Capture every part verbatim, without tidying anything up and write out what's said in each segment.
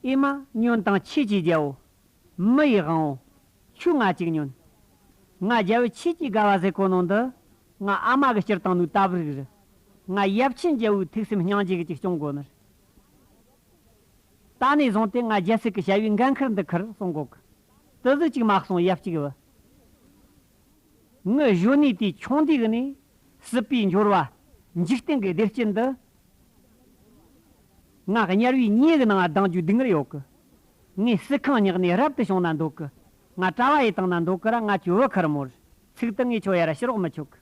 ཨེ་མ། ཉོན་དང་ཆོས་ཀྱི་རྒྱལ་པོ། མི་ཡི་དབང་པོ། ཁྱོས་ང་ཅིག་ཉོན། ང་རྒྱལ་པོ་ཆོས་ཀྱི་དགའ་བ་ཟེར་གོ་ནོ་འདི། ང་ཨ་མ་གིས་སྐྱུར་བཏང་ནོའི་སྟབས་རིགས་རེད། ང་ཡབ་ཆེན་རྒྱལ་པོའི་ཐུགས་སེམས་སྙིང་རྗེ་གིས་ཅིག་སྐྱོང་དགོས་ནི་རེད། ད་ནས་བཟུང་སྟེ་ང་རྒྱལ་སྲིད་ཀྱི་བྱ་བའི་འགན་ཁུར་འདི་ཁུར་གསུང་གོ་གི། དེ་ཟིག་ཅིག་མ་གསུང་ཡབ་གཅིག་བུ། ངའི་གཞོན་ནུའི་དུས་ཆུང་དུས་གི་ནས་སྲིད་པའི་འབྱོར་བ། འཇིག་རྟེན་གྱི་བདེ་སྐྱིད་འདི། ང་དམྱལ་བའི་ཉེ་གི་ནང་ལྡང་རྒྱུའི་སྡུག་བསྔལ་ཡོད་གི། ངས་སྲིད་ཁང་ཉག་ནས་རབ་ཏུ་བྱུང་ན་འདོད་གི། ང་གྲྭ་བ་ཡི་བཏང་ན་འདོད་གི་ར། ང་ཁྱོའི་བུ་ཁེར་མོ་རེད། ཚིག་དེ་ངས་ཁྱོ་ཡར་ཕྱི་རོགས་མི་ཆོད་གི།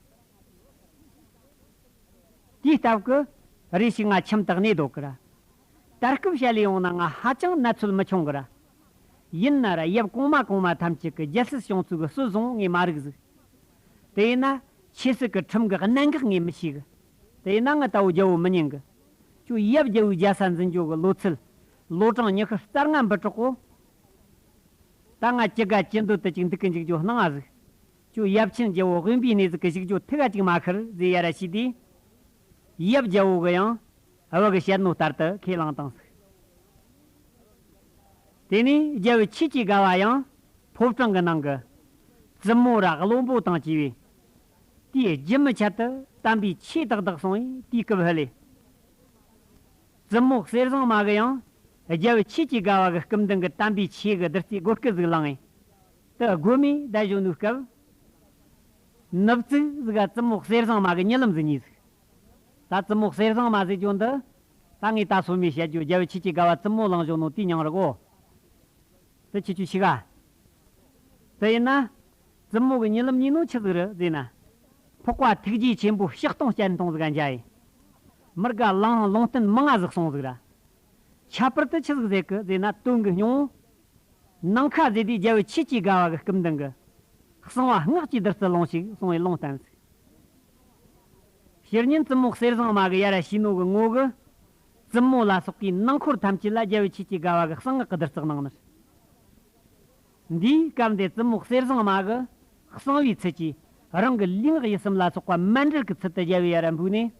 དེའི་སྟབས་ཀྱིས་རེ་ཞིག་ང་ཁྱིམ་དུ་གནས་འདོད་ཀི་ར། ད་སྐབས་བཤད་ལས་ཡོང་ན་ང་ཧ་ཅང་ན་ཚོད་མི་ཆུང་གི་ར། ཡིན་ན་ར་ཡབ་གོང་མ་གོང་མ་ཐམས་ཅད་ཀྱི་རྒྱལ་སྲིད་སྐྱོང་ཚུལ་གྱི་སྲོལ་བཟང་པོ་ངས་མ་རིག་ཟིག། དེས་ན་ཆོས་སྲིད་ཀྱི་ཁྲིམས་ཀྱི་གནད་འགག་ངས་མི་ཤེས་གི། དེས་ན་ང་ལྟ་བུ་རྒྱལ་པོ་མི་ཉན་གི། ཁྱོད་ཡབ་རྒྱལ་པོའི་རྒྱལ་ས་འཛིན་རྒྱུ་གི་ལོ་ཚད། ལོ་གྲངས་ཉི་ཤུ་རྩ་ལྔ་འབུད་གྲོགས་གོ། ད་ང་ཅི་དགའ་ཅི་འདོད་དུ་ཅིག་འདུག་གི་འཇུག་རྒྱུ་སྣང་ང་ཟིག། ཁྱོད་ཡབ་ཆེན་རྒྱལ་པོ་དབེན་པའི་གནས་ཟིག་གི་བཞུགས་རྒྱུ་ཐུགས་ཀ་ཅིག་མ་ཁུར་ཟེར་ཡ་ར་ཞུས་དུས། ཡབ་རྒྱལ་པོ་གི་ཡང་བུ་གི་བཤད་ནོ་ལྟར་དུ་ཁས་བླངས་བཏང་ཟིག། དེ་ནས་རྒྱལ་པོ་ཆོས་ཀྱི་དགའ་བ་ཡང་ཕོ་བྲང་གི་ནང་གི་བཙུན་མོ་ར་བློན་པོ་དང་བཅས་པས། དེའི་རྒྱུ་མི་ཆད་དུ་དམ་པའི་ཆོས་ཏག་ཏག་གསུང་བས་དེའི་སྐབས་ཧི་ལས། བཙུན་མོ་གསེར་བཟང་མ་གི་ཡང་རྒྱལ་པོ་ཆོས་ཀྱི་དགའ་བ་གི་སྐུ་མདུན་གྱི་དམ་པའི་ཆོས་ཀྱི་བདུད་རྩིའི་སྒོར་སྐུ་ཟིག་བླངས་ཡིན། དེ་སྒོ་མོའི་བསྡད་བཞུགས་ནོའི་སྐབས། ནུབ་ཙིག་ཟིག་ག་བཙུན་མོ་གསེར་བཟང་མ་གི་གཉིད་ལམ་ཟིག་རྨིས་ཟིག། ད་བཙུན་མོ་གསེར་བཟང་མ་ཟེར་རྒྱུ་འདི། ད་ངས་ད་སོ་མའི་བཤད་རྒྱུ་རྒྱལ་པོ་ཆོས་ཀྱི་དགའ་བ་བཙུན་མོ་བླངས་བཞག་ནོ་དེའི་མྱིང་རེད་གོ། དེ་ཁྱེད་ཆོས་ཤེས་ག། དེ་ཡིན་ན། བཙུན་མོ་གི་གཉིད་ལམ་རྨིས་ནོ་ཆི་ཟིག་རེད་ཟེར་ན། འཕགས་པ་ཐུགས་རྗེ་ཆེན་པོ་ཕྱག་སྟོང་སྤྱན་སྟོང་ཟིག་ག་མཇལ་ཡིན། མི་དགེ་ལངས་ལུང་བསྟན་མང་ང་ཟིག་གསུངས་ཟིག་ར། ཁྱད་པར་དུ་ཆི་ཟིག་ཟེར་གི་ཟེར་ན། དོན་གྱི་སྙིང་པོ། ནམ་མཁའ་ཟེར་དུས་རྒྱལ་པོ་ཆོས་ཀྱི་དགའ་བ་གི་སྐུ་མདུན་གྱི། གསང་བ་སྔགས་ཀྱི་བདུད་རྩི་ལོངས་ཤིག་གསུངས་པའི་ལུང་བསྟན་ཟིག། སྤྱིར་ཉིན་བཙུན་མོ་གསེར་བཟང་མ་གི་ཡ་ར་ཞུས་ནོ་གི་ངོ་གི། བཙུན་མོ་ལ་སོགས་པའི་ནང་འཁོར་ཐམས་ཅད་ལ་རྒྱལ་པོ་ཆོས་ཀྱི་དགའ་བ་གི་གསང་སྔགས་ཀྱི་བདུད་རྩི་གནང་ནི། འདིའི་སྐབས་འདི་བཙུན་མོ་གསེར་བཟང་མ་གི་གསང་བའི་ཚུལ་གྱིས་རང་གི་ལུས་ངག་ཡིད་གསུམ་ལ་སོགས་པ་མཎྜལ་གྱི་ཚུལ་དུ་རྒྱལ་པོའི་ཡ་ར་འབུལ་ནས།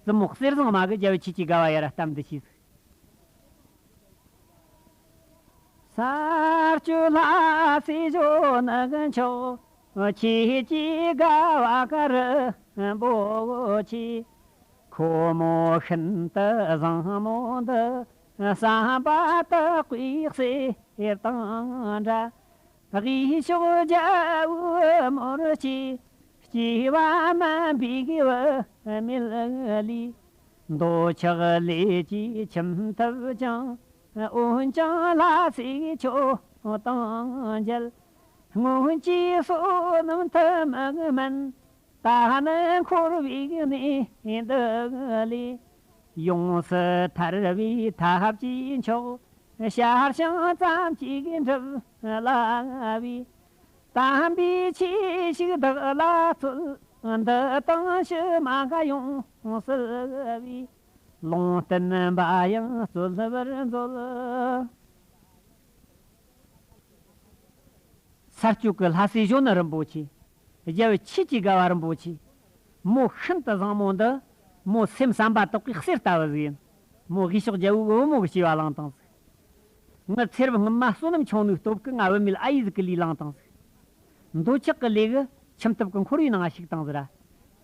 བཙུན་མོ་གསེར་བཟང་མ་གི་རྒྱལ་པོ་ཆོས་ཀྱི་དགའ་བ་ཡ་ར་གཏམ་འདི་ཞུས་ཟིག། ས་བཅུ་ལྷ་སྲས་གཞོན་ནུ་མཆོག། ཆོས་ཀྱི་དགའ་བ་གར་འབོད་ཆེ། ཁོ་མོ་ཤིན་ཏུ་བཟང་མོ་འདི། བསམ་པ་དག་པའི་གསེར་དང་འདྲ། དབུས་ཕྱོགས་རྒྱལ་པོའི་མོར་སྐྱེས། སྐྱེ་བ་དམན་པའི་བུད་མེད་ལས། འདོད་ཆགས་ལས་ཀྱིས་ཁྱིམ་ཐབས་ཀྱང་། འོན་ཀྱང་ལྷ་སྲས་ཁྱོད་དང་མཇལ། སྔོན་གྱི་བསོད་ནམས་ཐུན་མོང་མིན། ད་ནི་འཁོར་བའི་གནས་འདི་ལས། ཡོངས་སུ་ཐར་བའི་ཐབས་ཀྱི་མཆོག། ཞར་བྱུང་ཙམ་གྱིས་འགྲུབ་སླ་བའི། དམ་པའི་ཆོས་ཤིག་བདག་ལ་སྩོལ། འདི་དང་ཕྱི་མ་འགའ་ཡོངས་སུ་བའི། ལུང་བསྟན་པ་ཡང་སྩོལ་བར་མཛོད། ས་སྐྱོད་ཀྱི་ལྷ་སྲས་གཞོན་ནུ་རིན་པོ་ཆེ། རྒྱལ་པོ་ཆོས་ཀྱི་དགའ་བ་རིན་པོ་ཆེ། མོ་ཤིན་ཏུ་བཟང་མོ་འདི། མོ་སེམས་བསམ་པ་དག་པའི་གསེར་ལྟ་བུ་ཟིག་ཡིན། མོ་དབུས་ཕྱོགས་རྒྱལ་པོའི་བུ་མོ་གི་སྐྱེ་བ་བླངས་བཏང་ཟིག། ངའི་ཚེ་རབས་སྔོན་མ་བསོད་ནམས་ཆུང་ནོའི་སྟོབས་ཀྱིས་ང་བུད་མེད་ཨ་ཡེ་ཟིག་གི་ལུས་བླངས་བཏང་ཟིག། འདོད་ཆགས་ཀྱི་ལས་ཀྱིས་ཁྱིམ་ཐབ་ཀྱི་འཁོར་བའི་ནང་ཞུགས་བཏང་ཟིག་ར།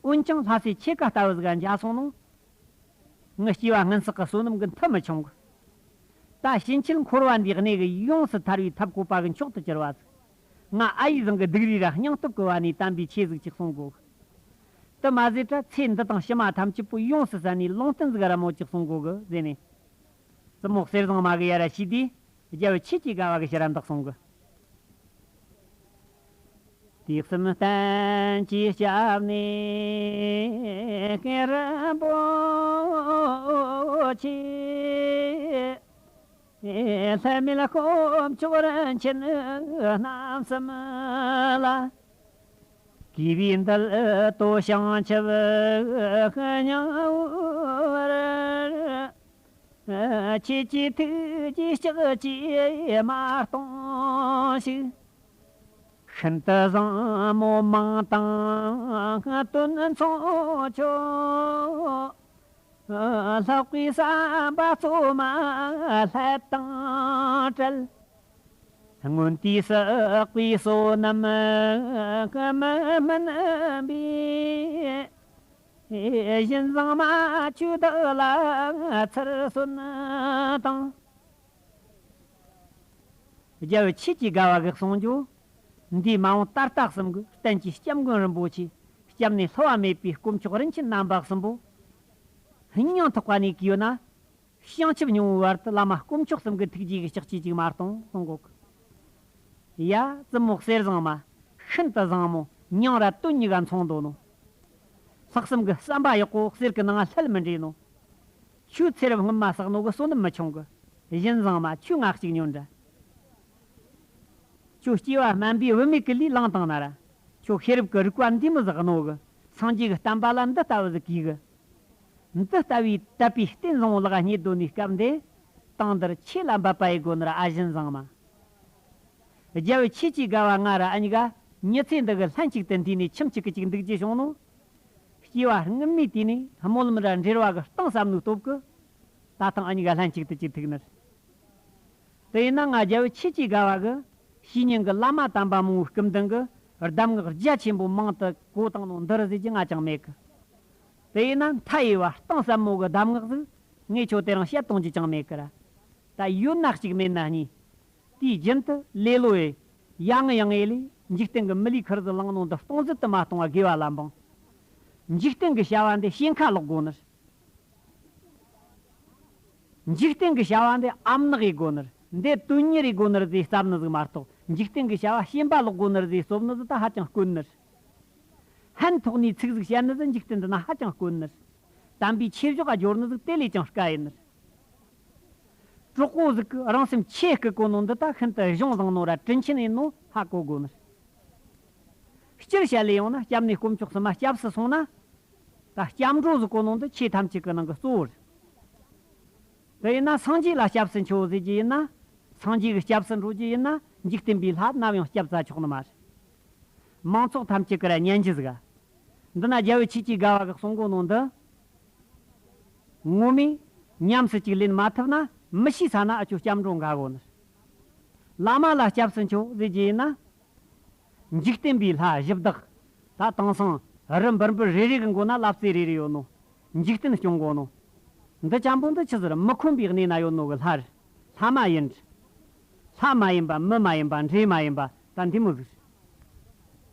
འོན་ཀྱང་ལྷ་སྲས་ཁྱེད་ཀ་ལྟ་བུ་ཟིག་ག་མཇལ་སོང་ནོ། ངའི་སྐྱེ་བ་སྔོན་བསགས་ཀྱི་བསོད་ནམས་ཀྱི་མཐུ་མི་ཆུང་གི། ད་ཕྱིན་ཆད་འཁོར་བ་འདིའི་གནས་ཀྱི་ཡོངས་སུ་ཐར་བའི་ཐབས་བཀོད་པ་གི་མཆོག་ཏུ་གྱུར་པ་ཟིག། ང་ཨ་ཡེ་ཟིག་གི་སྡུག་རུས་ར་སྙིང་སྟོབས་ཀྱི་བ་ནས་དམ་པའི་ཆོས་ཟིག་ཅིག་གསུང་དགོས། དེ་མ་ཟད་ར་ཚེ་འདི་དང་ཕྱི་མ་ཐམས་ཅད་པོ་ཡོངས་སུ་བསལ་ནས་ལུང་བསྟན་ཟིག་ར་མོ་ཅིག་གསུང་དགོས་གི་ཟེར་ནས། བཙུན་མོ་གསེར་བཟང་མ་གི་ཡ་ར་ཞུས་དུས། རྒྱལ་པོ་ཆོས་ཀྱི་དགའ་བ་གི་ཕྱིར་ར་འདི་གསུང་གི། དུས་གསུམ་བསྟན་གྱི་སྐྱབས་གནས་རིན་པོ་ཆེ། ལྷད་མེད་དཀོན་མཆོག་རིན་ཆེན་རྣམ་གསུམ་ལ། གུས་པས་འདུད་དོ་བྱང་ཆུབ་སྙིང་པོར། ཁྱེད་ཀྱི་ཐུགས་རྗེའི་ལྕགས་ཀྱུས་མ་སྟོངས་ཤིག། ཤིན་ཏུ་བཟང་མོ་མིང་དང་དོན་མཚུངས་ཁྱོད། ལྷག་པའི་བསམ་པ་གཙོ་མ་ལྷ་དང་བྲལ། སྔོན་དུས་བསགས་པའི་བསོད་ནམས་མི་སྨིན་པས། བཞིན་བཟང་མ་ཆོས་བདག་ལ་ཚུར་གསོན་དང་། རྒྱལ་བུ་ཆོས་ཀྱི་དགའ་བ་གིས་གསུངས་རྒྱུ། འདིའི་མ་འོངས་ད་ལྟ་གསུམ་གྱི་བསྟན་གྱི་སྐྱབས་མགོན་རིན་པོ་ཆེ། སྐྱབས་གནས་བསླུ་བ་མེད་པའི་དཀོན་མཆོག་རིན་ཆེན་རྣམ་པ་གསུམ་པོ། སྙིང་ཐག་པ་ནས་གུས་ཡོད་ན། བྱང་ཆུབ་སྙིང་པོའི་བར་དུ་བླ་མ་དཀོན་མཆོག་གསུམ་གྱི་ཐུགས་རྗེ་གི་ལྕགས་ཀྱུས་ཅིག་མ་གཏོང་གསུང་གོ་གི། ཡ། བཙུན་མོ་གསེར་བཟང་མ། ཤིན་ཏུ་བཟང་མོ། མྱིང་ར་དོན་གཉིས་ཀ་མཚུངས་འདུག་ནོ། ལྷག་བསམ་གི་བསམ་པ་ཡག་པོ་གསེར་གི་ནང་ལྷད་མི་འདྲེས་ནོ། ཁྱོད་ཚེ་རབས་སྔོན་མ་བསགས་ནོ་གི་བསོད་ནམས་མི་ཆུང་གི། བཞིན་བཟང་མ། ཁྱོད་ང་གཅིག་ཉོན་འདྲ། ཁྱོད་སྐྱེ་བ་སྨན་པའི་བུད་མེད་ཀྱི་ལུས་བླངས་བཏང་ན་ར། ཁྱོད་ཤེས་རབ་ཀྱི་རིག་པ་འདི་མོ་ཟིག་རྣོ་གི། སངས་རྒྱས་ཀྱི་བསྟན་པ་ལ་འདི་ལྟ་བུ་ཟིག་གུས་གི། འདི་ལྟ་བུའི་དད་པའི་རྟེན་བཟང་བོ་ལག་རྙེད་དོན་ནི་སྐབས་འདི། དང་འདིར་ཆོས་ལ་འབད་པ་ཡི་སྒོ་ནས་ཨ་བཞིན་བཟང་མ། རྒྱལ་བུ་ཆོས་ཀྱི་དགའ་བ་ང་ར་ཨ་ཉི་ག་མྱི་ཚེ་འདི་གི་ལྷན་ཅིག་ཏུ་འདུས་ནས་ཁྱིམ་གཅིག་གི་ཅིག་འདུག་རྒྱུ་བྱུང་ནོ། སྐྱེ་བ་སྔོན་མའི་དུས་ནས་སྨོན་ལམ་ར་འབྲེལ་བ་གི་གཏིང་ཟབ་ནོའི་སྟོབས་ཀྱིས། ད་ཐེངས་ཨ་ཉི་ག་ལྷན་ཅིག་ཏུ་ཅིག་ཐུག་ནི་རེད། དེ་ཡིན་ན་ང་རྒྱལ་བུ་ཆོས་ཀྱི་དགའ་བ་གི་ཤེས་ཉེན་གི་བླ་མ་དམ་པ་མང་བོའི་སྐུ་མདུན་གི་གདམས་ངག་རྒྱ་ཆེན་པོ་མང་དུ་གོ་བཏང་ནོ་འདི་རུ་ཟེར་རྒྱུ་ང་ཅང་མེད་གི། དེ་ཡིན་ན་མཐའ་ཡས་པ་གཏིང་ཟབ་མོ་གི་གདམས་ངག་ཟིག་ངས་ཁྱོད་དེ་རིང་བཤད་གཏོང་རྒྱུ་ཅང་མེད་གི་ར། ད་ཡོད་ན་གཅིག་མེད་ན་གཉིས། དུས་རྒྱུན་དུ་ལེ་ལོ་ཡེ། ཡང་ཡང་ཡེ་ལས་འཇིག་རྟེན་གྱི་མི་ལུས་ཁུར་དུ་བླངས་ནོ་འདི་སྟོང་ཟད་དུ་མ་གཏོང་བ་དགེ་བ་ལ་འབངས། འཇིག་རྟེན་གྱི་བྱ་བ་འདི་ཞེན་ཁ་ལོག་དགོ་ནི། འཇིག་རྟེན་གྱི་བྱ་བ་འདི་ཨམ་ནག་ཡེ་དགོ་ནི། འདི་དོན་གཉེར་ཡེ་དགོ་ནི་ཟེ་བསམ་ནི་ཟིག་མ་གཏོགས། འཇིག་རྟེན་གྱི་བྱ་བ་ཞེན་པ་ལོག་དགོ་ནི་ཟེ་རྩོབ་ནི་ཟིག་ད་ཧ་ཅང་དཀོན་ནི། ཕན་ཐོགས་ནི་ཚིག་ཟིག་བཤད་ནི་ཟིག་འཇིག་རྟེན་འདི་ན་ཧ་ཅང་དཀོན་ནི། དམ་པའི་ཆོས་བཞག་ག་སྦྱོར་ནི་ཟིག་དེ་ལས་ཀྱང་དཀའ་ཡིན་ནི། གྲོགས་པོ་ཟིག་གིས་རང་སེམས་ཆེ་བསྐུལ་གོ་ནོ་འདི་ད་ཤིན་ཏུ་གཞུང་བཟང་ནོ་ར་དྲིན་ཆེན་ཡིན་ནོ་ཧ་གོ་དགོ་ནི། སྤྱིར་བཤད་ལེ་ཡོང་ན་སྐྱབས་གནས་དཀོན་མཆོག་གསུམ་མ་སྐྱབས་སུ་སོང་ན། ད་སྐྱབས་འགྲོ་ཟིག་གོ་ནོ་འདི་ཆོས་ཐམས་ཅད་ཀྱི་ནང་གི་གཙོ་བོ་རེད། དེ་ཡིན་ན་སངས་རྒྱས་ལ་སྐྱབས་སུ་མཆིའོ་ཟེར་རྒྱུ་ཡིན་ན། སངས་རྒྱས་ཀྱི་སྐྱབས་སུ་འགྲོ་རྒྱུ་ཡིན་ན་འཇིག་རྟེན་པའི་ལྷ་ནམ་ཡང་སྐྱབས་བཙལ་ཆོག་ནི་མ་རེད། མང་ཚོགས་ཐམས་ཅད་ཀྱིས་ར་ཉན་རྒྱུ་ཟིག་ག། འདི་ན་རྒྱལ་བུ་ཆོས་ཀྱི་དགའ་བ་གིས་གསུང་གོ་ནོ་འདི། ངོ་མས་ཉམས་སུ་ཅིག་ལེན་མ་ཐུབ་ན་མི་ཤེས་ས་ན་ཨ་ཅོ་སྐྱབས་འགྲོ་འགའ་གོ་ནི། བླ་མ་ལ་སྐྱབས་སུ་མཆིའོ་ཟེར་རྒྱུ་ཡིན་ན། འཇིག་རྟེན་པའི་ལྷ་གཞི་བདག་ད་དེང་སང་རི་འབུར་འབུར་རེ་རེ་གི་མགོ་ན་ལབ་རྩེ་རེ་རེ་ཡོད་ནོ། འཇིག་རྟེན་སྐྱོང་གོ་ནོ། འདི་ཅན་པོ་འདི་ཆི་ཟེར། མི་ཁོམ་པའི་གནས་ན་ཡོད་ནོ་གི་ལྷ་རེད། ལྷ་མ་ཡིན། ལྷ་མ་ཡིན་པ། མི་མ་ཡིན་པ། འདྲེ་མ་ཡིན་པ། ད་འདི་མོ་ཟིག་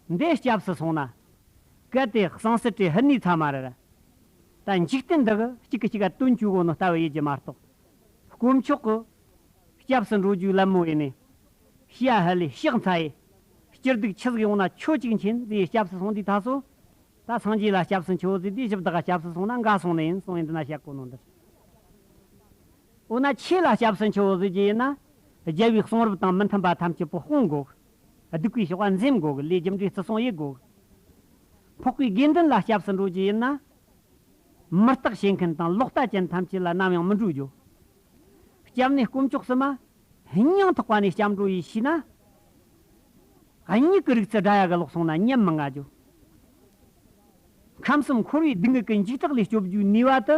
རེད། འདི་སྐྱབས་སུ་སོང་ན། གལ་ཏེ་གསང་སྲིད་བྲལ་ཧི་ནི་ཚ་མ་རེད། ད་འཇིག་རྟེན་འདི་གི་གཅིག་གིས་གཅིག་ག་དོན་བཅུག་གོ་ནོ་ལྟ་བུ་ཡིན་རྒྱུ་མ་གཏོགས། དཀོན་མཆོག་གི་སྐྱབས་སུ་འགྲོ་རྒྱུའི་ལམ་མོ་ཡིན་ནི། ཤི་ཡ་ཧ་ལས་ཕྱག་འཚལ་ཡེ། སྐྱིད་སྡུག་ཆི་ཟིག་ཡོང་ན་ཁྱོད་གཅིག་མཁྱེན་ཟེ་སྐྱབས་སུ་སོང་དུས་ད་སོ། ད་སངས་རྒྱས་ལ་སྐྱབས་སུ་མཆིའོ་ཟེར་དུས་གཞི་བདག་ག་སྐྱབས་སུ་སོང་ན་འགའ་སོང་ནི་ཡིན་གསུངས་ཡིན། འདི་ན་བཤད་གོ་ནོ་འདི། འོ་ན་ཆོས་ལ་སྐྱབས་སུ་མཆིའོ་ཟེར་རྒྱུ་ཡིན་ན། རྒྱལ་བའི་གསུང་རབ་དང་མི་མཐུན་པ་ཐམས་ཅད་པོ་སྤོང་དགོ་གི། སྡིག་པའི་ཕྱོགས་ལ་འཛེམ་དགོ་གི། ལས་རྒྱུ་འབྲས་བརྩི་སྲུང་ཡེ་དགོ་གི། འཕགས་པའི་དགེ་འདུན་ལ་སྐྱབས་སུ་འགྲོ་རྒྱུ་ཡིན་ན། མི་རྟག་བྱེད་མཁན་དང་ལོག་ལྟ་ཅན་ཐམས་ཅད་ལ་ནམ་ཡང་མི་འགྲོ་རྒྱུ། སྐྱབས་གནས་དཀོན་མཆོག་གསུམ་མ་སྙིང་ཐག་པ་ནས་སྐྱབས་འགྲོ་ཡེ་ཤེས་ན། མྱིག་གི་རིག་རྩལ་དགྲ་ཡ་གི་ལོག་སོང་ན་ཉམས་མི་ང་རྒྱུ། ཁམས་གསུམ་འཁོར་བའི་སྡུག་བསྔལ་གྱི་འཇིགས་སྐྲག་ལས་སྐྱོབ་རྒྱུའི་ནུས་པ་དེ་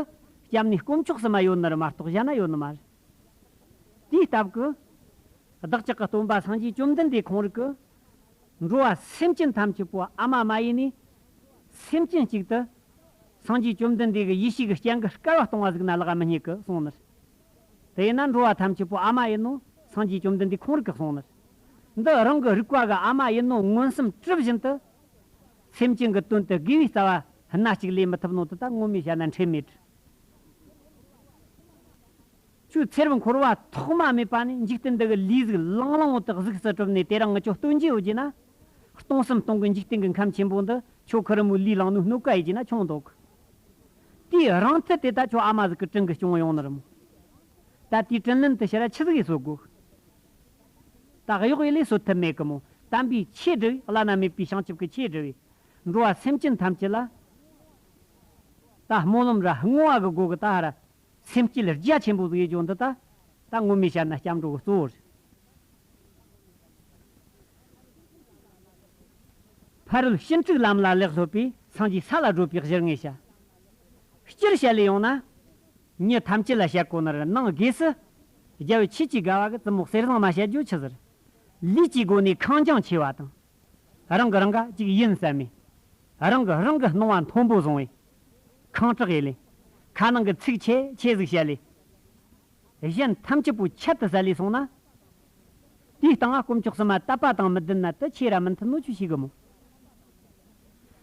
སྐྱབས་གནས་དཀོན་མཆོག་གསུམ་མ་ཡོད་ནི་རེད་མ་གཏོགས་གཞན་ན་ཡོད་ནི་མ་རེད། དེའི་སྟབས་ཀྱིས། བདག་ཅག་གི་སྟོན་པ་སངས་རྒྱས་བཅོམ་ལྡན་འདས་ཁོང་རང་གིས། འགྲོ་བ་སེམས་ཅན་ཐམས་ཅད་པོ་ཨ་མ་མ་ཡིན་ནི། སེམས་ཅན་གཅིག་ཏུ། སངས་རྒྱས་བཅོམ་ལྡན་འདས་ཀྱི་ཡེ་ཤེས་ཀྱི་སྤྱན་གྱིས་སྐལ་བ་གཏོང་བ་ཟིག་ན་ལག་མི་རྙེད་གི་གསུངས་ནི། དེས་ན་འགྲོ་བ་ཐམས་ཅད་པོ་ཨ་མ་ཡིན་ནོ་སངས་རྒྱས་བཅོམ་ལྡན་འདས་ཁོང་རང་གིས་གསུངས་ནི། འདི་རང་གི་རིག་པ་གི་ཨ་མ་ཡིན་ནོ་མངོན་སུམ་གྲུབ་བཞིན་དུ། སེམས་ཅན་གྱི་དོན་དུ་དགེ་བའི་རྩ་བ་སྣ་གཅིག་ལས་མི་ཐུབ་ནོ་དེ་ད་ངོ་མས་བཤད་ན་ཁྲེལ་མེད། ཁྱོད་ཚེ་རབས་འཁོར་བ་ཐོག་མ་མེད་པ་ནས་འཇིག་རྟེན་འདི་གི་ལུས་ཟིག་ལང་ལང་བོ་དག་གཟུགས་སུ་གྲུབ་ནས་དེ་རིང་ངི་ཁྱོད་སྟོན་གྱི་ཡོད་རྒྱུ་ན། སྟོང་གསུམ་སྟོང་གི་འཇིག་རྟེན་གྱི་ཁམས་ཆེན་པོ་འདི་ཁྱོད་ཁུ་རུ་མོའི་ལུས་ལང་ནོའི་སྣོད་ཀ་ཡིན་རྒྱུ་ན་ཆུང་འདུག་དེའི་རང་མཐུ་དེ་ད་ཁྱོད་ཨ་མ་ཟིག་གི་དྲིན་གྱིས་སྐྱོང་ཡོང་ནི་རེད་མོ། ད་དེའི་དྲིན་ལན་དེ་ཕྱིར་ར་ཆི་ཟིག་གིས་གསོ་དགོས། ད་གཡོག་ཡེ་ལས་གསོ་ཐབས་མེད་གི་མོ། དམ་པའི་ཆོས་སྒྲུབ་པའི་བླ་ན་མེད་པའི་བྱང་ཆུབ་ཀྱི་ཆོས་སྒྲུབ་པའི། འགྲོ་བ་སེམས་ཅན་ཐམས་ཅད་ལ། ད་སྨོན་ལམ་ར་བསྔོ་བ་གི་སྒོ་གི་ད་ཧ་ར། སེམས་བསྐྱེད་རྒྱ་ཆེན་པོ་ཟིག་ཡེ་རྒྱུ་འདི་ད། ད་ངོ་མས་བཤད་ན་སྐྱབས་འགྲོ་གི་གཙོ་བོ་རེད། ཕ་རོལ་ཕྱིན་དྲུག་ལམ་ལ་ལེགས་སློབ་པའི་སངས་རྒྱས་ས་ལ་བགྲོད་པའི་གཞིར་ངེས་བྱ། སྤྱིར་བཤད་ལེ་ཡོང་ན། མྱི་ཐམས་ཅད་ལ་བཤད་གོ་ནི་རེད། ནང་སྒོས་སུ་རྒྱལ་བུ་ཆོས་ཀྱི་དགའ་བ་གི་བཙུན་མོ་གསེར་བཟང་མ་བཤད་རྒྱུ་ཆི་ཟེར། ལུས་ཀྱི་སྒོ་ནས་ཁེངས་སྐྱུང་ཆེ་བ་དང་། རང་གི་རང་ག་ཅིག་ཡིན་བསམ་མེད། རང་གི་རང་གི་སྣང་བ་མཐོན་པོ་བཟུང་བས། ཁེངས་དྲེགས་ཡེ་ལེ། ཁ་ནང་གི་ཚིག་ཆེ་ཆེ་ཟིག་བཤད་ལེ། གཞན་ཐམས་ཅད་པོ་ཁྱད་དུ་བསད་ལས་སོང་ན། དེའི་སྟེང་ང་དཀོན་མཆོག་གསུམ་མ་དད་པ་དང་མི་ལྡན་ན་དེ་ཆོས་ར་མི་མཐུན་ནོ་ཆོས་ཤེས་གི་མོ།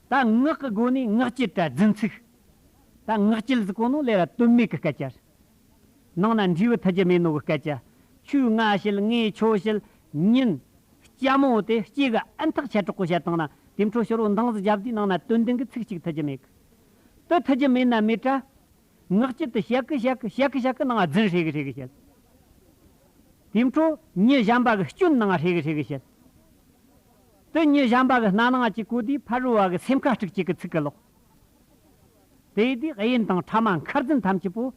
ད་ངག་གི་སྒོ་ནས་ངག་བཅད་ར་རྫུན་ཚིག་ད་ངག་བཅད་ཟེར་གོ་ནོ་ལས་ར་དོན་མེད་གི་སྐད་ཆ་རེད། ནང་ན་འབྲས་བུ་ཐོན་རྒྱུ་མེད་ནོ་གི་སྐད་ཆ། ཁྱོས་ང་བཤད་ངས་ཁྱོ་བཤད། ཉིན། ལྕགས་མོ་དེ་ལྕེ་གི་ཨན་ཐག་ཆད་གྲོགས་པོ་བཤད་བཏང་ན་དེ་འཕྲོ་ཕྱི་རོ་འདང་ཟིག་བརྒྱབ་དུས་ནང་ན་དོན་ལྡན་གི་ཚིག་གཅིག་ཐོན་རྒྱུ་མེད་གི། དེ་ཐོན་རྒྱུ་མེད་ན་མེད་དྲ། ངག་བཅད་དུ་བཤད་གི་བཤད་གི་བཤད་གི་བཤད་གི་ནང་རྫུན་ཧྲེ་གི་ཧྲེ་གི་བཤད། དེའི་འཕྲོ་མྱི་གཞན་པ་གི་སྐྱོན་ནང་ཧྲེ་གི་ཧྲེ་གི་བཤད། དེ་མྱི་གཞན་པ་གི་སྣ་ནང་ཅིག་གོ་དུས་ཕ་རོལ་བ་གི་སེམས་ཁ་དཀྲུག་ཅིག་གི་ཚིག་གི་ལོག་དེ་དུས་དབྱེན་དང་ཕྲ་མ་མཁར་རྫུན་ཐམས་ཅད་པོ།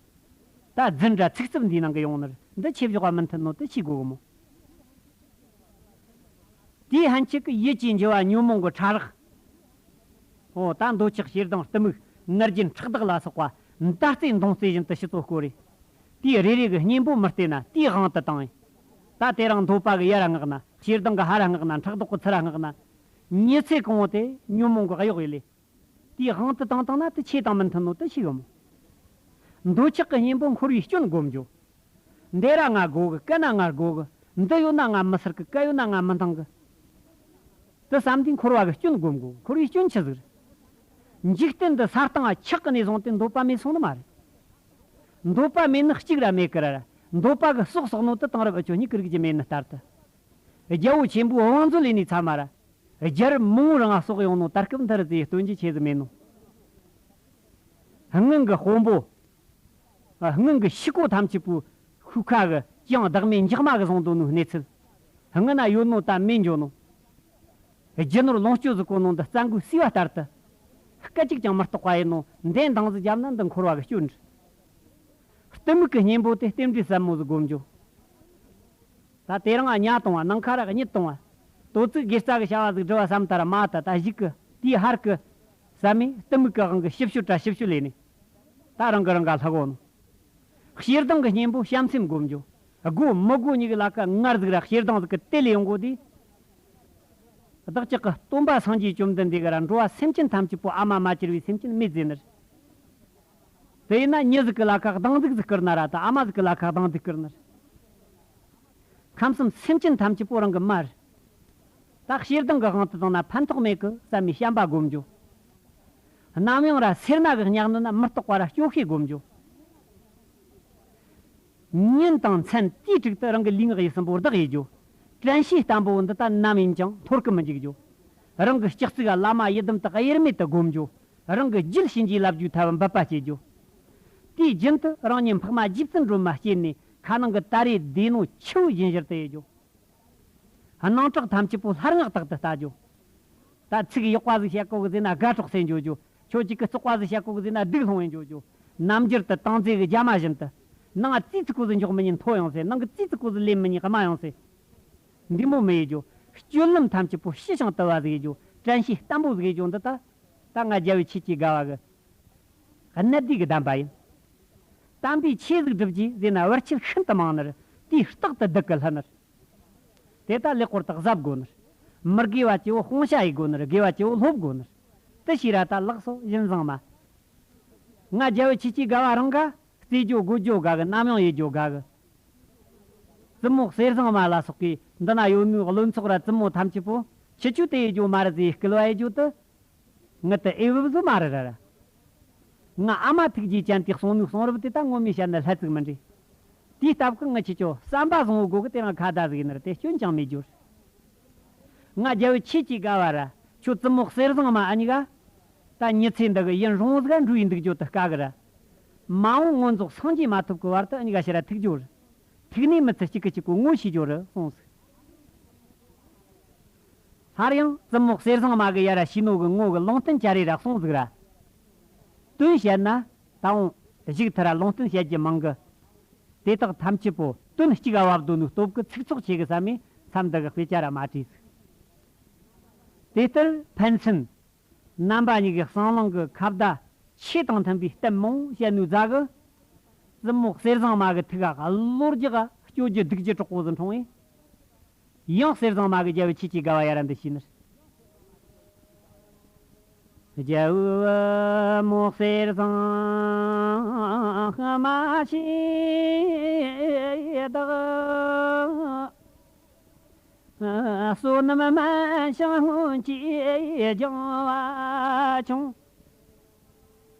ད་རྫུན་འདྲ་ཚིག་རྩུབ་འདིའི་ནང་གི་ཡོང་ནི་རེད། འདི་ཆོས་བཞག་པ་མི་མཐུན་ནོ་དེ་ཤེས་དགོས་གི་མོ། དེའི་ཕན་ཆད་ཀྱི་ཡིད་ཀྱི་འགྱུ་བ་ཉོན་མོངས་ཀྱི་ཕྲ་རགས། འོ་ད་འདོད་ཆགས་ཞེ་སྡང་གཏི་མུག་ང་རྒྱལ་ཕྲག་དོག་ལ་སོགས་པ་མདའ་རྩེ་མདུང་རྩེ་བཞིན་དུ་ཕྱི་ཚོ་བསྐོར་རེ། དེའི་རེ་རེ་གི་གཉེན་པོ་མི་བལྟས་ན་དེའི་དབང་དུ་བཏང་ངེ། ད་དེ་རང་འདོད་པ་གི་ཡར་ར་མངགས་ན་ཞེ་སྡང་གི་ཧར་ར་མངགས་ན་ཕྲག་དོག་གི་ཚུར་ར་མངགས་ན། མྱི་ཚེ་གང་བོ་དེ་ཉོན་མོངས་གི་གཡོག་ཡིན་ལེ། དེའི་དབང་དུ་བཏང་བཏང་ན་དེ་ཆོས་དང་མི་མཐུན་ནོ་དེ་ཤེས་གི་མོ། འདོད་ཆགས་ཀྱི་གཉེན་པོ་འཁོར་བའི་སྐྱོན་སྒོམ་རྒྱུ། འདི་ར་ང་དགོས་གི། གན་ན་ང་དགོས་གི། འདི་ཡོད་ན་ང་མི་སེར་གི། གན་ཡོད་ན་ང་མི་འདང་གི། དེ་བསམ་དུས་འཁོར་བ་གི་སྐྱོན་སྒོམ་དགོས། འཁོར་བའི་སྐྱོན་ཆི་ཟིག་རེད། འཇིག་རྟེན་འདི་ས་སྟེང་ང་ཆགས་གི་ནས་བཟུང་སྟེ་འདོད་པ་མེད་སོང་ནི་མ་རེད། འདོད་པ་མེད་ནི་གཅིག་ར་མེད་གི་ར་ར། འདོད་པ་གི་ཟོག་ཟོག་ནོ་དེ་དེང་རབས་འུ་ཆོ་གཉིས་ཀི་རིག་རྒྱུ་མེད་ནི་ལྟར་དུ། རྒྱལ་པོ་ཆེན་པོའི་བང་མཛོད་ལས་ནས་ཚ་མ་ར། རྒྱལ་རབས་མང་བོ་རིང་ང་གསོག་ཡོང་ནོ་ད་སྐབས་འདི་རུ་དེའི་སྟོན་རྒྱུ་ཆེ་ཟིག་མེད་ནོ། སྔོན་གི་དཔོན་པོ། སྔོན་གི་ཕྱུག་པོ་ཐམས་ཅད་པོའི་ཤུལ་ཁ་གི་ཅང་བདག་མེད་འཇག་མ་གི་བཟུང་འདོད་ནོ་གནས་ཚུལ། སྔོན་ན་ཡོད་ནོ་ད་མེད་འགྱོ་ནོ། རྒྱུ་ནོར་ལོངས་སྤྱོད་ཟིག་གོ་ནོ་འདི་རྩྭ་མགོའི་སྲིད་པ་ལྟར་དུ། སྐད་ཅིག་ཀྱང་མི་རྟོགས་པ་ཡིན་ནོ་འདི་འདང་ཟིག་བརྒྱབ་ན་འདི་འཁོར་བ་གི་སྐྱོན་རེད། གཏི་མུག་གི་གཉེན་པོ་དེ་རྟེན་འབྲེལ་ཟབ་མོ་ཟིག་སྒོམ་རྒྱུ། ད་དེ་རིང་ང་ཉ་གཏོང་བ། ནངས་ཁ་ར་གཉིད་གཏོང་བ། དོ་ཚིགས་དགེ་རྩ་གི་བྱ་བ་ཟིག་སྒྲུབ་པ་བསམ་ད་ར་མ་ད་ད་གཞུག་གི་དེའི་ཧར་གི་བསམ་མེད་གཏི་མུག་གི་དབང་གི་ཞིབ་ཞུ་དྲ་ཞིབ་ཞུ་ལས་ནས། ད་རང་གི་རང་ག་ལྷག་གོ་ནོ། ཞེ་སྡང་གི་གཉེན་པོ་བྱམས་སེམས་སྒོམ་རྒྱུ། དགོས་མི་དགོས་གཉིས་ཀྱི་ལ་ཁ་ངར་ཟིག་ར་ཞེ་སྡང་ཟིག་གི་དེ་ལས་ཡོང་གོ་དུས། བདག་ཅག་གི་སྟོན་པ་སངས་རྒྱས་བཅོམ་ལྡན་འདས་གི་ར་འགྲོ་བ་སེམས་ཅན་ཐམས་ཅད་པོ་ཨ་མ་མ་གྱུར་བའི་སེམས་ཅན་མེད་ཟེར་ནི་རེད། དེས་ན་མྱི་ཟིག་གི་ལ་ཁ་སྡང་ཟིག་ཟིག་བསྐུར་ན་ར་ད་ཨ་མ་ཟིག་གི་ལ་ཁ་སྡང་ཟིག་བསྐུར་ནི་རེད། ཁམས་གསུམ་སེམས་ཅན་ཐམས་ཅད་པོ་རང་གི་མ་རེད། ད་ཞེ་སྡང་གི་དབང་དུ་བཏང་ན་ཕན་ཐོགས་མེད་གི་བསམ་མི་བྱམས་པ་སྒོམ་རྒྱུ། ནམ་ཡང་ར་སེར་སྣ་གི་ཉག་ནི་ན་མི་རྟོགས་པ་ར་སྐྱོ་ཤས་སྒོམ་རྒྱུ། ཉིན་དང་མཚན་དུས་དྲུག་ཏུ་རང་གི་ལུས་ངག་ཡིད་གསུམ་པོ་བདག་ཡེད་རྒྱུ། དྲན་ཤེས་བརྟན་པོ་འདི་ལྟར་ནམ་ཡིན་ཀྱང་འཐོར་གི་མི་འཇུག་རྒྱུ། རང་གི་སྤྱི་གཙུག་བླ་མ་ཡི་དམ་དག་དབྱེར་མེད་དུ་སྒོམ་རྒྱུ། རང་གི་རྒྱུད་བྱིན་གྱིས་བརླབ་རྒྱུའི་ཐབས་འབད་པ་བྱེད་རྒྱུ། དུས་རྒྱུན་དུ་རང་ཉིད་འཕགས་མ་རྗེ་བཙུན་སྒྲོལ་མ་སྐྱེས་ནས་ཁ་ནང་གི་ད་རེས་བདེ་ནོ་ཆུ་བོ་བཞིན་བཞིར་དུ་ཡེད་རྒྱུ། སྣང་གྲགས་ཐམས་ཅད་པོ་ལྷར་སྔགས་དག་ཏུ་ལྟ་རྒྱུ། ད་ཚིག་ཡག་པ་ཟིག་བཤད་གོ་གི་ཟེར་ན་དགའ་གྲོགས་སེ་འཇོག་རྒྱུ། ཁྱོད་ཅིག་གི་བཙོག་པ་ཟིག་བཤད་གོ་གི་ཟེར་ན་སྡུག་སློང་བའི་འཇོག་རྒྱུ། རྣམ་འགྱུར་དུ་ཏང་རྫས་ཀྱི་རྒྱ་མ་བཞིན་དུ། ནང་ང་ཙི་ཙི་གོ་ཟིག་འཇོག་མི་ཉན་མཐོ་ཡོང་ཟེར། ནང་གི་ཙི་ཙི་གོ་ཟིག་ལེན་མི་ཉན་དམའ་ཡོང་ཟེར། འདི་མོ་མི་ཡེད་རྒྱུ། སྤྱོད་ལམ་ཐམས་ཅད་པོ་ཞི་ཞིང་དུལ་བ་ཟིག་ཡེད་རྒྱུ། དྲན་ཤེས་བརྟན་པོ་ཟིག་ཡེད་རྒྱུ་འདི་ད། ད་ང་རྒྱལ་བའི་ཆོས་ཀྱི་དགའ་བ་གི་གནད་བསྡུས་ཀྱི་གདམས་པ་ཡིན། དམ་པའི་ཆོས་ཟིག་སྒྲུབ་རྒྱུ་ཟེར་ན་བར་ཆད་ཤིན་ཏུ་མང་ནི་རེད། དུས་རྟག་ཏུ་སྡུག་གི་ལྷུ་ནི་རེད། དེ་ལྟར་ལེགས་པར་དུ་གཟབ་དགོས་ནི་རེད། མི་དགེ་བ་སྐྱེ་བོ་སྤོང་བྱ་ཡེད་དགོས་ནི་རེད། དགེ་བ་སྐྱེ་བོ་སློབ་དགོས་ནི་རེད། དེ་ཤེས་ར་ད་ལགས་སོ་ཡིན་བཟང་མ། ང་རྒྱལ་བའི་ཆོས་ཀྱི་དགའ་བ་རང་ག་རྩེ་རྒྱུ་དགོད་རྒྱུ་དགའ་གི། ནམ་ཡང་ཡེད་རྒྱུ་དགའ་གི། བཙུན་མོ་གསེར་བཟང་མ་ལ་སོགས་ཀྱིས་འདི་ན་ཡོད་ནོའི་བློན་ཚོགས་ར་བཙུན་མོ་ཐམས་ཅད་པོ་ཁྱེད་ཆོས་དེ་ཡེད་རྒྱུ་མ་རེད་ཟེར་སྐུལ་བ་ཡེད་རྒྱུ་དེ། ངི་དེ་ཨེ་བབ་བཟོ་མ་རེད་ར་ར། ང་ཨ་མ་ཐུགས་རྗེ་ཅན་དེ་གསུང་ནོའི་གསུང་རབ་དེ་ད་ངོ་མས་བཤད་ན་ལྷ་ཚིག་མི་འདྲེ། དེའི་སྟབས་ཀྱིས་ངི་ཁྱེད་ཆོ་བསམ་པ་བཟང་བོ་དགོས་གི། དེ་རང་ཁ་བརྡ་ཟིག་ཡིན་ནི་རེད། དེ་སྐྱོན་ཅང་མེད་རྒྱུ་རེད། ང་རྒྱལ་བའི་ཆོས་ཀྱི་དགའ་བ་ར། ཁྱོད་བཙུན་མོ་གསེར་བཟང་མ་ཨ་གཉིས་ཀ་ད་མྱི་ཚེ་འདི་གི་ཡུན་རིང་བོ་ཟིག་འགྲོ་ཡི་འདུག་རྒྱུ་དེ་དཀའ་གི་ར། མ་འོངས་མངོན་རྫོགས་སངས་རྒྱས་མ་ཐོབ་ཀྱི་བར་དུ་ཨ་གཉིས་ཀ་ཕྱིར་ར་ཐུག་རྒྱུ་རེད། ཐུག་ནས་མི་ཚེ་གཅིག་གི་གཅིག་གོ་ངོ་ཤེས་རྒྱུ་རེད་གསུངས་ཟིག་སླར་ཡང་བཙུན་མོ་གསེར་བཟང་མ་གི་ཡ་ར་ཤེས་ནོ་གི་ངོ་གི་ལུང་བསྟན་བྱ་རེ་ར་གསུངས་ཟིག་ར། དོན་བཤད་ན་ད་འོང་གཞུག་མཐར་ར་ལུང་བསྟན་བཤད་རྒྱུ་མང་གི། དེ་དག་ཐམས་ཅད་པོ་དོན་གཅིག་ག་བབ་འདོད་ནོའི་སྟོབས་ཀྱིས་ཚིག་ཚོགས་ཆེ་གི་བསམ་མས་མཚམས་འདི་གི་དཔེ་ཆ་ར་མ་བྲིས་ཟིག་དེ་ལྟར་ཕན་ཚུན་རྣམ་པ་གཉིས་ཀྱི་གསང་ལུང་གི་ཁ་བརྡ་ཆོས་དང་མཐུན་པའི་གཏམ་མང་བཤད་ནོའི་རྫ་གི། བཙུན་མོ་གསེར་བཟང་མ་གི་ཐུགས་ཀ་གློ་རྒྱག་ག་སྐྱོ་རྒྱུ་སྡུག་རྒྱུ་གྲོགས་པོ་ཟིག་འཁྲུངས་ཡིན། ཡང་གསེར་བཟང་མ་གི་རྒྱལ་བུ་ཆོས་ཀྱི་དགའ་བ་ཡ་ར་འདི་ཤེས་ནི། རྒྱལ་བུ་མོ་གསེར་བཟང་མ་ཞེས་བཏགས། བསོད་ནམས་དམན་ཞིང་སྔོན་གྱི་སྦྱངས་པ་ཆུང་།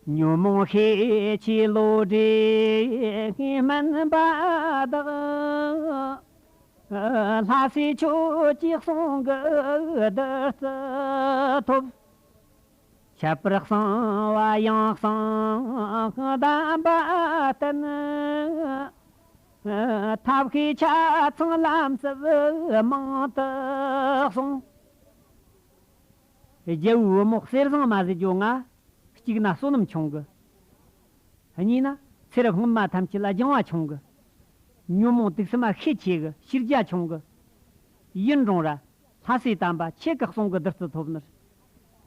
ཉོན་མོངས་ཤས་ཆེའི་བློ་བྲེད་དམན་པ་དག། ལྷ་སྲས་ཁྱོད་ཀྱི་གསུང་གི་བདུད་རྩི་ཐོབ། ཁྱད་པར་གསང་བ་ཡང་གསང་གདམས་པ་བསྟན། ཐབས་ཤེས་ཆ་ཚང་ལམ་ཟབ་མང་དུ་གསུངས། རྒྱལ་བོའི་བུ་མོ་གསེར་བཟང་མ་ཟེར་རྒྱུ་ང་། གཅིག་ན་བསོད་ནམས་ཆུང་གི། གཉིས་ན་ཚེ་རབས་སྔོན་མ་ཐམས་ཅད་ལ་སྦྱངས་པ་ཆུང་གི། ཉོན་མོངས་དུག་གསུམ་མ་ཤས་ཆེ་གི། ཤེས་རྒྱ་ཆུང་གི། ཡིན་རུང་ར། ལྷ་སྲས་དམ་པ་ཁྱེད་ཀྱི་གསུང་གི་བདུད་རྩི་ཐོབ་ནི།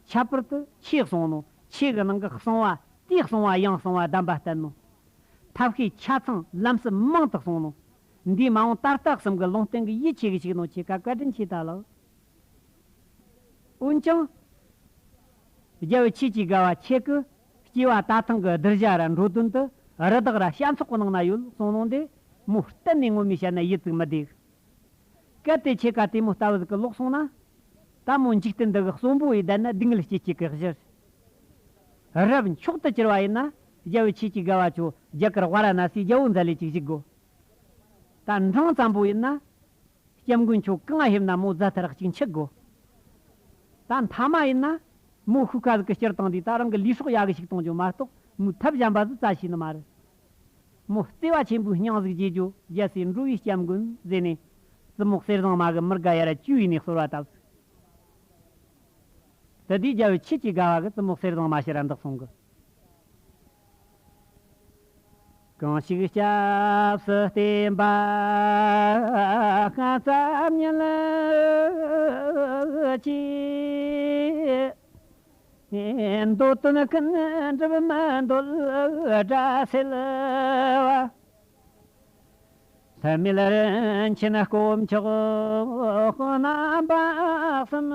ཁྱད་པར་དུ་ཁྱེད་གསུང་ནོ། ཁྱེད་ཀྱི་ནང་གི་གསང་བ་དེ་གསང་བ་ཡང་གསང་བ་གདམས་པ་བསྟན་ནོ། ཐབས་ཤེས་ཆ་ཚང་ལམ་ཟབ་མང་དུ་གསུངས་ནོ། འདིའི་མ་འོངས་ད་ལྟ་གསུམ་གི་ལུང་བསྟན་གྱི་ཡིད་ཆེས་གི་ཞིག་ནོ། ཁྱེད་ཀ་བཀའ་དྲིན་ཆེ་ད་ལགས། འོན་ཀྱང་། རྒྱལ་བུ་ཆོས་ཀྱི་དགའ་བ་ཁྱེད་ཀྱི་སྐྱེ་བ་ད་ཐེངས་ཀྱི་གདུལ་བྱ་ར་འགྲོ་དོན་དུ་རི་དྭགས་ར་ཤ་མཚོག་གི་ནང་ན་ཡོད་གསུངས་ནོ་འདི་མོ་གཏན་ནས་ངོ་མས་བཤད་ན་ཡིད་ཚིམ་མི་བདེ། གལ་ཏེ་ཁྱེད་ཀ་དེ་མོ་ལྟ་བུ་ཟིག་གི་ལོག་སོང་ན། ད་མོ་འཇིག་རྟེན་འདི་གི་གསོན་པོ་ཡི་བསྡད་ན་སྡུག་བསྔལ་སྐྱེ་སྐྱེ་གི་གཞིར། རབ་མཆོག་ཏུ་གྱུར་བ་ཡིན་ན་རྒྱལ་བུ་ཆོས་ཀྱི་དགའ་བ་ཁྱོད་རྒྱ་གར་ཝཱ་ར་ཎ་སིའི་རྒྱལ་པོ་མཛད་ལས་ཅིག་བཞུགས་དགོ། ད་འབྲིང་ཙམ་པོ་ཡིན་ན། སྐྱབས་མགོན་ཁྱོད་གང་ཕེབས་ན་མོ་རྫ་ཐར་གཅིག་འཆི་དགོ། ད་མཐའ་མ་ཡིན་ན། མོ་ཤུགས་ཁ་ཟིག་གི་སྤྱིར་བཏང་དེ་ད་རང་གི་ལུས་སྲོག་ཡག་གི་ཞིག་གཏོང་རྒྱུ་མ་གཏོགས་མོའི་ཐབས་གཞན་པ་ཟིག་རྩ་ཤེས་ནི་མ་རེད། མོ་བརྩེ་བ་ཆེན་པོའི་སྙིང་ཟིག་རྗེ་རྒྱུ་རྒྱལ་སྲས་འགྲོ་བའི་སྐྱབས་མགོན་ཟེར་ནས་བཙུན་མོ་གསེར་བཟང་མ་གི་མི་དགའ་ཡ་ར་བཅུ་ཡིས་ནས་གསོལ་བ་བཏབ་ཟིག། དེ་དུས་རྒྱལ་བུ་ཆོས་ཀྱི་དགའ་བ་གི་བཙུན་མོ་གསེར་བཟང་མ་ཕྱིར་ར་འདི་གསུང་གི། གང་ཞིག་སྐྱབས་སུ་བསྟེན་པ་ཤ་ཟ་ཉལ་གྱིས། འདོད་དོན་ཀུན་འགྲུབ་མི་འདོད་དགྲ་སེལ་བ། ལྷད་མེད་རིན་ཆེན་དཀོན་མཆོག་རྣམ་པ་གསུམ།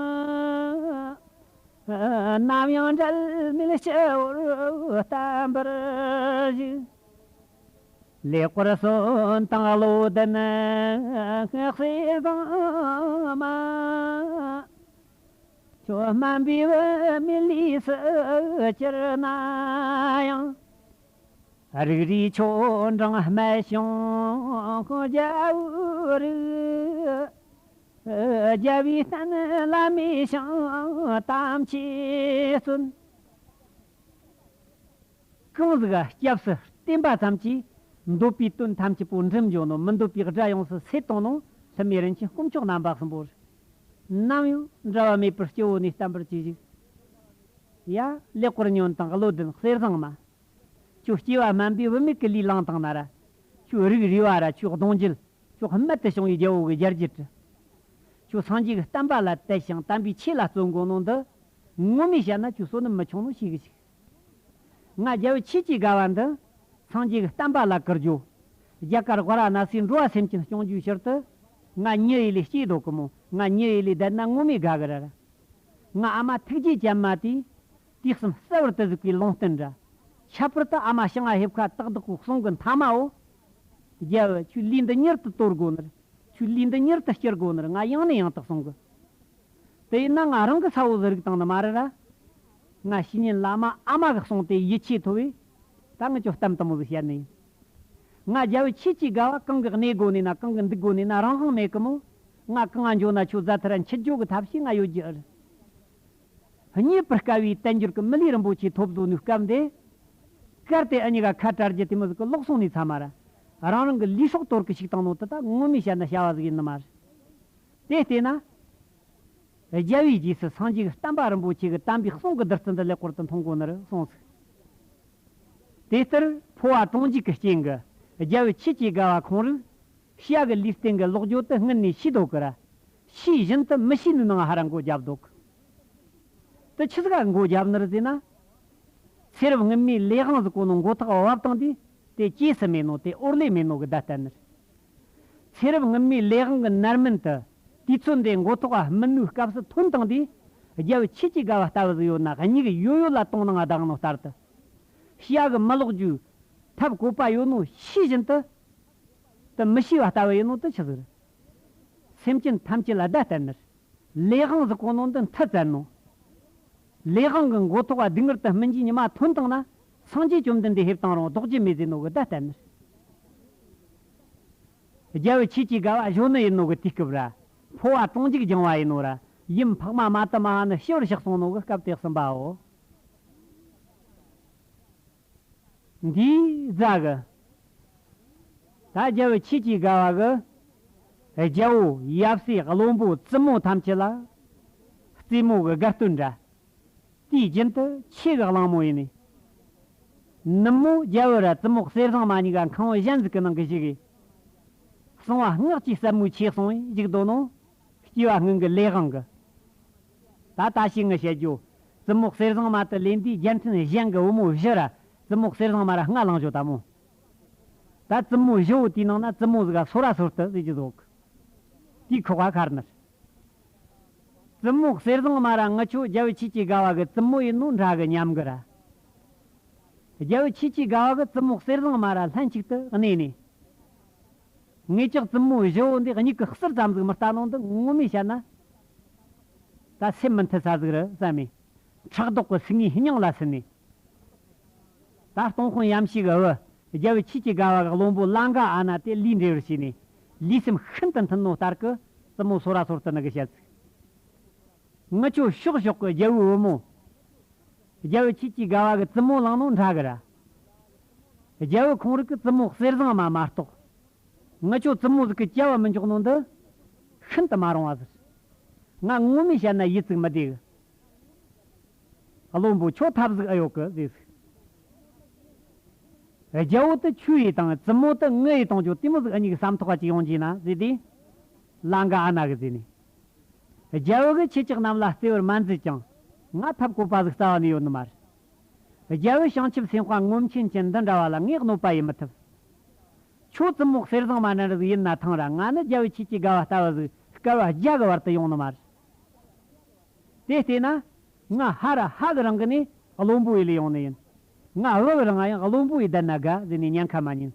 ནམ་ཡང་འབྲལ་མེད་སྤྱི་བོར་བརྟན་པར་བཞུགས། ལེགས་པར་གསོན་དང་བློ་ལྡན་གསེར་བཟང་མ། ཁྱོད་སྨན་པའི་བུད་མེད་ལུས་སུ་གྱུར་ན་ཡང་། རིགས་རུས་ཆོ་འབྲིང་སྨད་ཞང་རྒྱལ་པོའི་རིགས། རྒྱལ་པོའི་བསྟན་ལ་མོས་ཤིང་དམ་ཆོས་བརྩོན། གང་ཟིག་ག་སྐྱབས་སུ་བསྟེན་པ་ཙམ་གྱིས་འདོད་པའི་དོན་ཐམས་ཅད་པོ་འགྲུབ་འགྱོ་ནོ། མི་འདོད་པའི་དགྲ་ཡོངས་སུ་སེལ་གཏོང་ནོ། ལྷད་མེད་རིན་ཆེན་དཀོན་མཆོག་རྣམ་པ་གསུམ་པོ་རེད། ནམ་ཡང་འབྲལ་བ་མེད་པར་སྤྱི་བོ་ནས་བརྟན་པར་གྱིས་ཤིག། ཡ། ལེགས་པར་ཉོན་དང་བློ་ལྡན་གསེར་བཟང་མ། ཁྱོད་སྐྱེ་བ་སྨན་པའི་བུད་མེད་ཀྱི་ལུས་བླངས་བཏང་ན་ར། ཁྱོད་རིགས་རུས་པ་ར་ཁྱོད་གདུང་རྒྱུད། ཁྱོད་རྨད་དུ་བྱུང་བའི་རྒྱལ་པོ་གི་རྒྱལ་རྒྱུད་དུ། ཁྱོད་སངས་རྒྱས་ཀྱི་བསྟན་པ་ལ་དད་ཞིང་དམ་པའི་ཆོས་ལ་བརྩོན་དགོས་ནོ་འདི། ངོ་མས་བཤད་ན་ཁྱོད་བསོད་ནམས་མི་ཆུང་ནོ་ཤེས་གི་ཞིག། ང་རྒྱལ་པོ་ཆོས་ཀྱི་དགའ་བ་འདི། སངས་རྒྱས་ཀྱི་བསྟན་པ་ལ་བཀུར་རྒྱུ། རྒྱ་གར་ཝཱ་ར་ཎ་སིའི་འགྲོ་བ་སེམས་ཅན་སྐྱོང་རྒྱུའི་ཕྱིར་དུ། ང་མྱི་ཡི་ལུས་སྐྱེས་འདུག་གི་མོ། ང་མྱི་ཡི་ལུས་བསྡད་ན་ངོ་མས་དགའ་གི་ར་ར། ང་ཨ་མ་ཐུགས་རྗེ་ཅན་མ་དེས། དུས་གསུམ་གསལ་བར་དུ་གཟིགས་པའི་ལུང་བསྟན་ར། ཁྱད་པར་དུ་ཨ་མ་ཞང་ཨ་ཧེབ་ཁ་ཏག་ཏག་གི་གསུང་གི་མཐའ་མའོ། རྒྱལ་བུ་ཁྱོད་ལུས་འདི་མྱུར་དུ་དོར་དགོས་ནི་རེད། ཁྱོད་ལུས་འདི་མྱུར་དུ་སྐྱུར་དགོས་ནི་རེད། ང་ཡང་ནས་ཡང་དུ་གསུང་གི། དེ་ཡིན་ན་ང་རང་གི་ས་བོ་ཟིག་རིག་བཏང་ནི་མ་རེད་ར། ང་བཤེས་གཉེན་བླ་མ་ཨ་མ་གི་གསུང་དེ་ཡིད་ཆེས་ཐོབ་བས། ད་ངས་ཁྱོད་གཏམ་དུ་མོ་ཟིག་བཤད་ནི་ཡིན། ང་རྒྱལ་བུ་ཆོས་ཀྱི་དགའ་བ་གང་གི་གནས་དགོས་ནི་ན་གང་གི་འདུག་དགོས་ནི་ན་རང་དབང་མེད་གི་མོ། ང་གང་ང་འགྱོ་ན་ཁྱོད་རྫ་ཐར་འཆི་རྒྱུ་གི་ཐབས་ཤེས་ང་ཡོད་རྒྱུ་ཨེ་རེད། རྙེད་པར་དཀའ་བའི་དལ་འབྱོར་གྱི་མི་ལུས་རིན་པོ་ཆེ་ཐོབ་བཟོ་ནུས་སྐབས་འདི། གལ་ཏེ་འུ་གཉིས་ཀ་ཁ་བྲལ་རྒྱུ་དེ་མོ་ཟིག་གི་ལོག་སོང་ནས་ཚ་མ་ར། རང་རང་གི་ལུས་སྲོག་དོར་གི་ཞིག་བཏང་ནོ་དེ་ད་ངོ་མས་བཤད་ན་བྱ་བ་ཟིག་ཡིན་ནི་མ་རེད། དེ་བལྟས་ན། རྒྱལ་བའི་རྗེས་སུ་སངས་རྒྱས་ཀྱི་བསྟན་པ་རིན་པོ་ཆེ་གི་དམ་པའི་གསུང་གི་བདུད་རྩི་འདི་ལེགས་པར་དུ་འཐུང་དགོས་ནི་རེད་གསུངས་སོ། དེ་ལྟར་འཕོ་བ་གྲོང་འཇུག་གི་རྐྱེན་གྱིས་རྒྱལ་བུ་ཆོས་ཀྱི་དགའ་བ་ཁོང་རང་། བྱ་གི་ལུས་རྟེན་གྱི་ལོག་སྤྱོད་དུ་སྔུན་ནས་ཤེས་འདོད་ཀྱི་ར། ཤེས་བཞིན་དུ་མི་ཤེས་ནི་ནང་ཧ་ར་མགོ་རྒྱབ་འདུག། དེ་ཆི་ཟིག་ག་མགོ་རྒྱབ་ནི་རེད་ཟེར་ན། ཚེ་རབས་སྔོན་མའི་ལས་དབང་ཟིག་གོ་ནོ་མགོ་ཐག་བབས་བཏང་དུས། དེ་སྐྱེས་སུ་མེད་ནོ། དེ་འོར་ལས་མེད་ནོ་གི་བརྡ་བསྟན་ནི་རེད། ཚེ་རབས་སྔོན་མའི་ལས་དབང་གི་རྣམ་སྨིན་དུ་དུས་ཚོད་འདི་མགོ་ཐོག་ག་སྨིན་ནོའི་སྐབས་སུ་ཐོན་བཏང་དུས། རྒྱལ་བུ་ཆོས་ཀྱི་དགའ་བ་ལྟ་བུ་ཟིག་ཡོད་ན། མྱིག་ཡོད་ཡོད་ལ་དོང་ནང་ང་ལྡང་ནོ་ལྟར་དུ། བྱ་གི་མི་ལོག་རྒྱུའི་ཐབས་བཀོད་པ་ཡོད་ནོ་ཤེས་བཞིན་དུ། དེ་མི་ཤེས་པ་ལྟ་བུ་ཡིན་ནོ་དེ་ཆི་ཟིག་རེད། སེམས་ཅན་ཐམས་ཅད་ལ་བརྡ་བསྟན་ནི་རེད། ལས་དབང་ཟེར་གོ་ནོ་འདི་མཐུ་བཙན་ནོ། ལས་དབང་གི་མགོ་ཐོག་ག་སྡུག་བསྔལ་དུ་སྨིན་གྱི་ཉི་མ་ཐོན་བཏང་ན། སངས་རྒྱས་བཅོམ་ལྡན་འདས་ཕེབས་བཏང་རུང་ལྡོག་རྒྱུ་མེད་ཟེར་ནོ་གི་བརྡ་བསྟན་ནི་རེད། རྒྱལ་བུ་ཆོས་ཀྱི་དགའ་བ་གཞོན་ནུ་ཡིན་ནོ་གི་དུས་སྐབས་ར། ཕོ་བ་གྲོང་འཇུག་སྦྱང་བ་ཡིན་ནོ་ར། ཡུམ་འཕགས་མ་མ་དུ་མ་ཧ་ནི་ཞི་བར་གཤེགས་སོང་ནོ་གི་སྐབས་དེ་གསུམ་པའོ། འདིའི་རྫ་གི། ད་རྒྱལ་བུ་ཆོས་ཀྱི་དགའ་བ་གི། རྒྱལ་བོ་ཡབ་སྲས་བློན་པོ་བཙུན་མོ་ཐམས་ཅད་ལ། རྩེད་མོ་གི་དགའ་སྟོན་འདྲ། དུས་རྒྱུན་དུ་ཆོས་གི་གླེང་མོ་ཡིན་ནི། ནུབ་མོ་རྒྱལ་བོ་ར་བཙུན་མོ་གསེར་བཟང་མ་གཉིས་ཀ་ཁང་བ་གཞན་ཟིག་གི་ནང་གི་བཞུགས་གི། གསང་བ་སྔགས་ཀྱི་ཟབ་མོའི་ཆོས་གསུང་བས་བཞུགས་འདུག་ནོ། སྐྱེ་བ་སྔོན་གི་ལས་དབང་གི། ད་ད་ཞིག་ངས་བཤད་རྒྱུ། བཙུན་མོ་གསེར་བཟང་མ་དུ་ལེན་དུས་རྒྱལ་ཕྲན་གཞན་གི་བུ་མོ་བཞི་ར་བཙུན་མོ་གསེར་བཟང་མ་ར་ལྔ་བླངས་བྱོས་ད་མོ། ད་བཙུན་མོ་བཞི་བོ་དེའི་ནང་ན་བཙུན་མོ་ཟིག་ག་སོ་ར་སོ་རྟི་ཟེར་གྱི་ཟོག། དེའི་ཁོག་ག་ཁར་ནི། བཙུན་མོ་གསེར་བཟང་མ་ར་ངི་ཆོ་རྒྱལ་བུ་ཆོས་ཀྱི་དགའ་བ་གི་བཙུན་མོ་ཡིན་ནོ་འདྲ་གི་སྙམ་གི་ར། རྒྱལ་བུ་ཆོས་ཀྱི་དགའ་བ་གི་བཙུན་མོ་གསེར་བཟང་མ་ར་ལྷན་ཅིག་ཏུ་གནས་ནས། ངེད་ཅག་བཙུན་མོ་བཞི་བོ་འདི་མྱིག་གི་ཟུར་ཙམ་ཟིག་མི་ལྟ་ནོ་འདི་ངོ་མས་བཤད་ན། ད་སེམས་མི་མཐུན་ས་ཟིག་རེད་བསམ་མེ། ཕྲག་དོག་གི་སིལ་སྙན་སྙིང་ལ་ཟིན་ནས། ད་སྟོང་དཔོན་ཡམ་ཤི་གི་བུ། རྒྱལ་བུ་ཆོས་ཀྱི་དགའ་བ་གི་བློན་པོ་ལང་ཀ་ཨ་ན་དེ་ལུས་འབྲེལ་བར་བྱས་ནས། ལུས་སེམས་ཤིན་ཏུ་མཐུན་ནོ་ལྟར་གི། བཙུན་མོ་སོ་ར་སོ་རྟི་ནི་གི་བཤད་ཚིག། ངི་ཆོ་ཕྱོགས་ཕྱོགས་གི་རྒྱལ་བོའི་བུ་མོ། རྒྱལ་བུ་ཆོས་ཀྱི་དགའ་བ་གི་བཙུན་མོ་བླངས་ནོ་འདྲ་གི་ར། རྒྱལ་བོ་ཁོང་རིགས་ཀྱི་བཙུན་མོ་གསེར་བཟང་མ་མ་གཏོགས། ངི་ཆོ་བཙུན་མོ་ཟིག་གི་བྱ་བ་མི་འཇོག་ནོ་འདི། ཤིན་ཏུ་མ་རུང་བ་ཟེར། ང་ངོ་མས་བཤད་ན་ཡིད་ཚིམ་མི་བདེ་གི། བློན་པོ་ཁྱོད་ཐབས་ཟིག་ཨེ་ཡོད་གི་ཟེར། རྒྱལ་བོ་དེ་ཁྱོད་ཡིས་དང་བཙུན་མོ་དེ་ངི་ཡིས་གཏོང་རྒྱུ་དེ་མོ་ཟིག་ཨ་མྱེས་ཀྱི་བསམ་ཐོག་ག་ཅིག་ཡོང་རྒྱུ་ན་ཟེར་དུས། ལང་ཀ་ཨ་ན་གིས་ཟེར་ནས། རྒྱལ་བོ་གིས་ཁྱེད་ཅག་རྣམས་ལ་བརྩེ་བར་མ་མཛད་ཀྱང་། ང་ཐབས་བཀོད་པ་ཟིག་རྩ་བ་ནས་ཡོད་ནི་མ་རེད། རྒྱལ་བོའི་བྱང་ཆུབ་སེམས་དཔའ་ངོམ་ཆེན་ཅན་འདི་འདྲ་བ་ལ་ངས་གནོད་པ་ཡེ་མི་ཐུབ། ཁྱོད་བཙུན་མོ་གསེར་བཟང་མ་འདྲ་ཟིག་ཡིན་ན་ཐང་ར། ང་ནི་རྒྱལ་བོ་ཆོས་ཀྱི་དགའ་བ་ལྟ་བུ་ཟིག་བསྐལ་པ་བརྒྱ་གི་བར་དུ་ཡོང་ནི་མ་རེད། དེ་བལྟས་ན། ང་ཧ་ར་ཧ་གི་རང་གི་ནས་བློན་པོ་ཡི་ལས་ཡོང་ནི་ཡིན། ང་བུ་གི་རང་ཡང་བློན་པོ་ཡི་བསྡད་ན་དགའ་ཟེར་ནས་ཉེན་ཁ་མ་ཉན།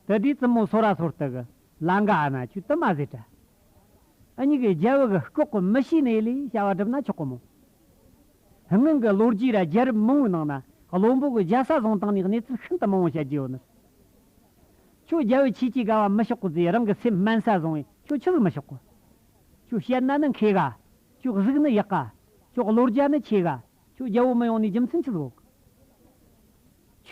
དེ་དུས་བཙུན་མོ་སོ་ར་སོ་རྟི་གིས་ལང་ཀ་ཨ་ན་ཁྱོད་དེ་མ་ཟེར་དྲ། ཨ་མྱེས་ཀྱི་རྒྱལ་བོ་གི་ལྐོག་གི་མི་ཤེས་ནི་ལས་བྱ་བ་སྒྲུབ་ན་ཆོག་གི་མོ། སྔོན་གྱི་ལོ་རྒྱུས་ར་རྒྱལ་རབས་མང་བོའི་ནང་ན་བློན་པོ་གི་རྒྱལ་ས་བཟུང་བཏང་ནས་གནས་ཚུལ་ཤིན་ཏུ་མང་བོ་བཤད་རྒྱུ་ཡོད་ནི། ཁྱོད་རྒྱལ་བོ་ཆོས་ཀྱི་དགའ་བ་མི་ཕྱོགས་གི་ཟེར་རང་གི་སེམས་དམན་ས་བཟུང་བས་ཁྱོད་ཆི་ཟིག་མི་ཕྱོགས་གི། ཁྱོད་བཤད་ན་ནི་མཁས་ག། ཁྱོད་གཟུགས་ནི་ཡག་ག། ཁྱོད་བློ་རྒྱ་ནི་ཆེ་ག། ཁྱོད་རྒྱལ་བོ་མི་ཡོང་ནི་རྒྱུ་མཚན་ཆི་ཟིག་ཡོད་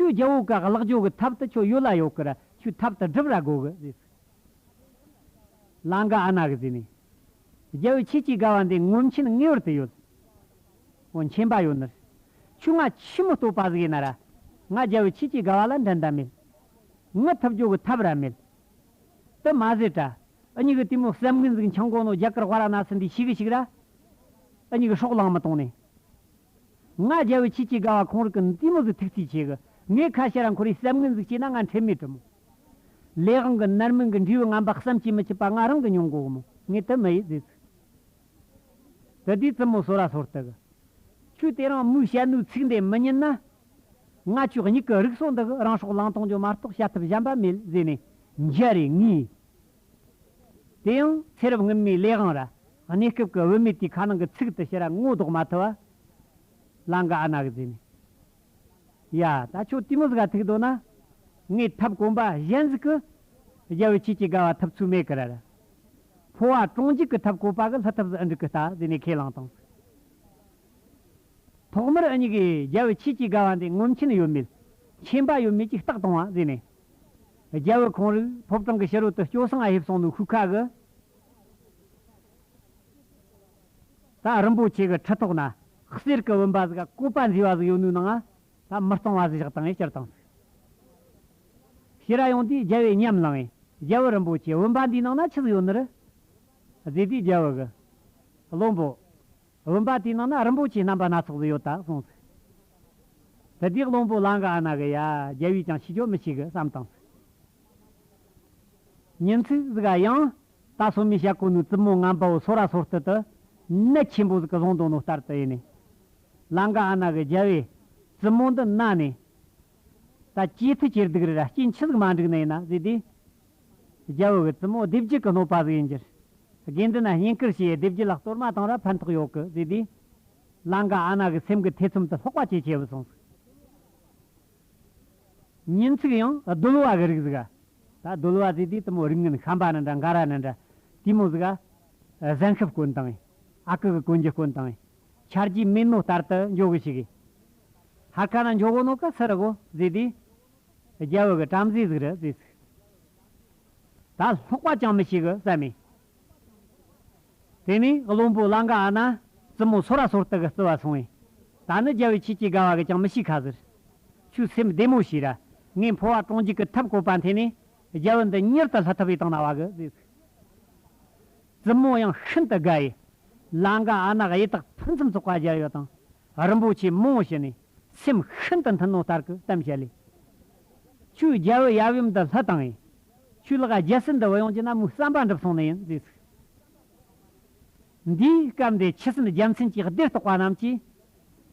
གི། ཁྱོད་རྒྱལ་བོ་ག་བརླག་རྒྱུ་གི་ཐབས་དེ་ཁྱོད་ཡོད་ལ་ཡོད་གི་ར། ཁྱོད་ཐབས་དེ་སྒྲུབ་ར་དགོས་གི་ཟེར། ལང་ཀ་ཨ་ན་གིས་ཟེར་ནས། རྒྱལ་བོ་ཆོས་ཀྱི་དགའ་བ་འདི་ངོམ་ཆེན་ངེས་པར་དུ་ཡོད། འོ་མཁྱེན་པ་ཡོད་ནི། ཁྱོད་ང་ཆི་མོ་བསྟོད་པ་ཟིག་ཡིན་ན་ར། ང་རྒྱལ་བོ་ཆོས་ཀྱི་དགའ་བ་ལ་འགྲན་ཟླ་མེད། ངི་ཐུབ་རྒྱུ་གི་ཐབས་ར་མེད། དེ་མ་ཟེར་དྲ། ཨ་མྱེས་གི་དེ་མོ་བསམ་ངན་ཟིག་འཆང་གོ་ནོ་རྒྱ་གར་བ་ར་ན་སི་འདི་ཤི་གི་ཤི་གི་ར། ཨ་མྱེས་གི་སྲོག་ལངས་མི་གཏོང་ནས། ང་རྒྱལ་བོ་ཆོས་ཀྱི་དགའ་བ་ཁོང་རིགས་ཀྱི་འདི་མོ་ཟིག་ཐུགས་རྩིས་ཆེ་གི། ངས་ཁ་ཤས་ར་འཁོར་རེ་བསམ་ངན་ཟིག་བྱས་ན་ང་ཁྲེལ་མེད་དྲི་མོ། ལས་དབང་གི་ནར་མིན་གི་འབྲས་བུ་ངན་པ་བསམ་གྱིས་མི་ཁྱབ་པ་ང་རང་གི་མྱོང་གོ་གི་མོ། ངས་དེ་མི་ཡེད་ཟེར། དེ་དུས་བཙུན་མོ་སོ་ར་སོ་རྟི་གིས། ཁྱོད་དེ་རིང་མོས་བཤད་ནོའི་ཚིག་འདི་མི་ཉན་ན། ང་ཁྱོད་མྱིག་གི་རིག་སོ་འདི་གིས་རང་སྲོག་བླངས་གཏོང་རྒྱུ་མ་གཏོགས་བྱ་ཐབས་གཞན་པ་མེད་ཟེར་ནས་འཇའ་རེ་ངུས། དེ་ཡང་ཚེ་རབས་སྔོན་མའི་ལས་དབང་ར། གནས་སྐབས་ཀྱི་བུད་མེད་དེའི་ཁ་ནང་གི་ཚིག་དེ་ཕྱིར་ར་ངོ་ལྡོག་མ་ཐུབ་བ། ལང་ཀ་ཨ་ན་གིས་ཟེར་ནས། ཡ། ད་ཁྱོད་དེ་མོ་ཟིག་ག་ཐུག་འདུག་ན། ངས་ཐབས་གོམ་པ་གཞན་ཟིག་གིས། རྒྱལ་བོ་ཆོས་ཀྱི་དགའ་བ་ཐུབ་ཚོད་མེད་ཀི་ར་ར། ཕོ་བ་གྲོང་འཇུག་གི་ཐབས་བཀོད་པ་གིས་སླུ་ཐབས་ཟིག་ཨེ་འགྲིག་གི་ལྟ་ཟེར་ནས་ཁས་བླངས་བཏང་། ཐོག་མར་ཨ་མྱེས་ཀྱིས་རྒྱལ་བོ་ཆོས་ཀྱི་དགའ་བ་འདི་ངོམ་ཆེན་ཡོད་མེད། མཁྱེན་པ་ཡོད་མེད་ཀྱིས་བརྟག་གཏོང་བ་ཟེར་ནས། རྒྱལ་བོ་ཁོང་རིགས་ཕོ་བྲང་གི་ཕྱི་རོལ་དུ་སྐྱོ་སངས་ཨ་ཕེབས་སོང་ནོའི་ཤུལ་ཁ་གི། ད་རིན་པོ་ཆེ་གི་ཁྲི་ཐོག་ན་གསེར་གི་བུམ་པ་ཟིག་ག་བཀོད་པ་མཛེས་པ་ཟིག་ཡོད་ནོའི་ནང་ང་། ད་མི་གཙང་བ་ཟིག་བཞག་བཏང་ངས་བསྐྱུར་བཏང་ཟིག། ཕྱིར་ར་ཡོང་དུས་རྒྱལ་བོས་ཉམས་བླངས་ངས། རྒྱལ་བོ་རིན་པོ་ཆེ། བུམ་པ་འདིའི་ནང་ན་ཆི་ཟིག་ཡོད་ནི་རེད། ཟེར་དུས་རྒྱལ་བོ་གིས། བློན་པོ། བུམ་པ་དེའི་ནང་ན་རིན་པོ་ཆེ་རྣམ་པ་སྣ་ཚོགས་ཟིག་ཡོད་ད་གསུངས་ཟིག། དེ་དུས་བློན་པོ་ལང་ཀ་ཨ་ན་གི་ཡ་རྒྱལ་བོས་ཀྱང་ཤེས་རྒྱུ་མི་ཤེས་གི་བསམ་བཏང་། ཉིན་ཚིག་ཟིག་ག་ཡང་ད་སོ་མའི་ཞག་གོ་ནུ་བཙུན་མོ་ངན་པ་བོ་སོ་ར་སོ་སྟི་དུ་ནད་ཆེན་པོ་ཟིག་གི་བཟུང་འདུག་ནོ་ལྟར་དུ་ཡིན་ནི། ལང་ཀ་ཨ་ན་གི་རྒྱལ་བོས་བཙུན་མོ་འདི་ན་ནས། ད་ཅི་ཐུ་ཅེར་སྡུག་རེ་ར་སྐྱིན་ཆི་ཟིག་མ་འགྲིག་ནི་ཡིན་ན་ཟེར་དུས། རྒྱལ་བོ་གི་བཙུན་མོ་སྡེ་བརྒྱད་ཀྱི་གནོད་པ་ཟིག་ཡིན་གྱི། དགེ་འདུན་ན་བསྙེན་བཀུར་བྱས་སྡེ་བརྒྱད་ལ་གཏོར་མ་བཏང་ར་ཕན་ཐོགས་ཡོད་གི་ཟེར་དུས། ལང་ཀ་ཨ་ན་གི་སེམས་ཀྱི་ཐེ་ཚོམ་དུ་ལྷག་པ་ཇེ་ཆེ་བུད་སོང་ཟིག་ཉིན་ཚིག་ཡང་གདོལ་བ་གི་རིགས་ཟིག་ག་ད་གདོལ་བ་ཟེར་དུས་དེ་མོ་རིགས་ངན་ཤན་པ་ནི་འདྲ་འགའ་ར་ནི་འདྲ། དེ་མོ་ཟིག་ག་གཟན་ཤུབས་གོན་བཏང་ངས། ཨ་ཀི་གི་གོན་རྒྱུ་གོན་བཏང་ངས། ཆ་རྒྱུས་མེད་ནོ་ལྟར་དུ་འགྱོ་གི་ཞིག་གི་ཧར་ཁ་ན་འགྱོ་གོ་ནོ་ག་སུ་ར་གོ་ཟེར་དུས། རྒྱལ་བོ་གི་བྲམ་ཟེ་ཟིག་རེད་ཟེར་ཟིག་ད་ལྷག་པ་ཅང་མི་ཤེས་གི་བསམ་མེ། དེ་ནས་བློན་པོ་ལང་ཀ་ཨ་ན་བཙུན་མོ་སོ་ར་སོ་སྟི་གི་བརྩི་བ་སོང་བས། ད་ནི་རྒྱལ་བོ་ཆོས་ཀྱི་དགའ་བ་གི་ཅང་མི་ཤེས་ཁ་ཟེར། ཁྱོད་སེམས་བདེ་མོ་བྱོས་ར། ངས་འཕོ་བ་གྲོང་འཇུག་གི་ཐབས་བཀོད་པ་འཐེན་ནས་རྒྱལ་བོ་འདི་མྱུར་དུ་ལྷུ་ཐུབ་པའི་བཏང་ན་བ་གི་ཟེར་ཟིག་བཙུན་མོ་ཡང་ཤིན་ཏུ་དགའ་ཡི། ལང་ཀ་ཨ་ན་གཡུ་སྟག་ཕུན་སུམ་ཚོགས་པ་རྒྱལ་བོ་དང་། རིན་པོ་ཆེ་མང་བོ་བྱིན་ནས་སེམས་ཤིན་ཏུ་མཐུན་ནོ་ལྟར་གི་གཏམ་བཤད་ལས། ཁྱོད་རྒྱལ་བོ་ཡབ་ཡུམ་འདི་ལྷུ་བཏང་ངས། ཁྱོད་ལག་རྒྱལ་སྲིད་འདི་བུད་ཡོང་རྒྱུ་ན་མོའི་བསམ་པ་འགྲུབ་སོང་ནི་ཡིན་ཟེར་ཟིག་འདིའི་སྐབས་འདི་ཆུ་སྲིན་རྒྱལ་མཚན་གྱི་སྡེ་གཏོགས་པ་རྣམས་ཀྱིས།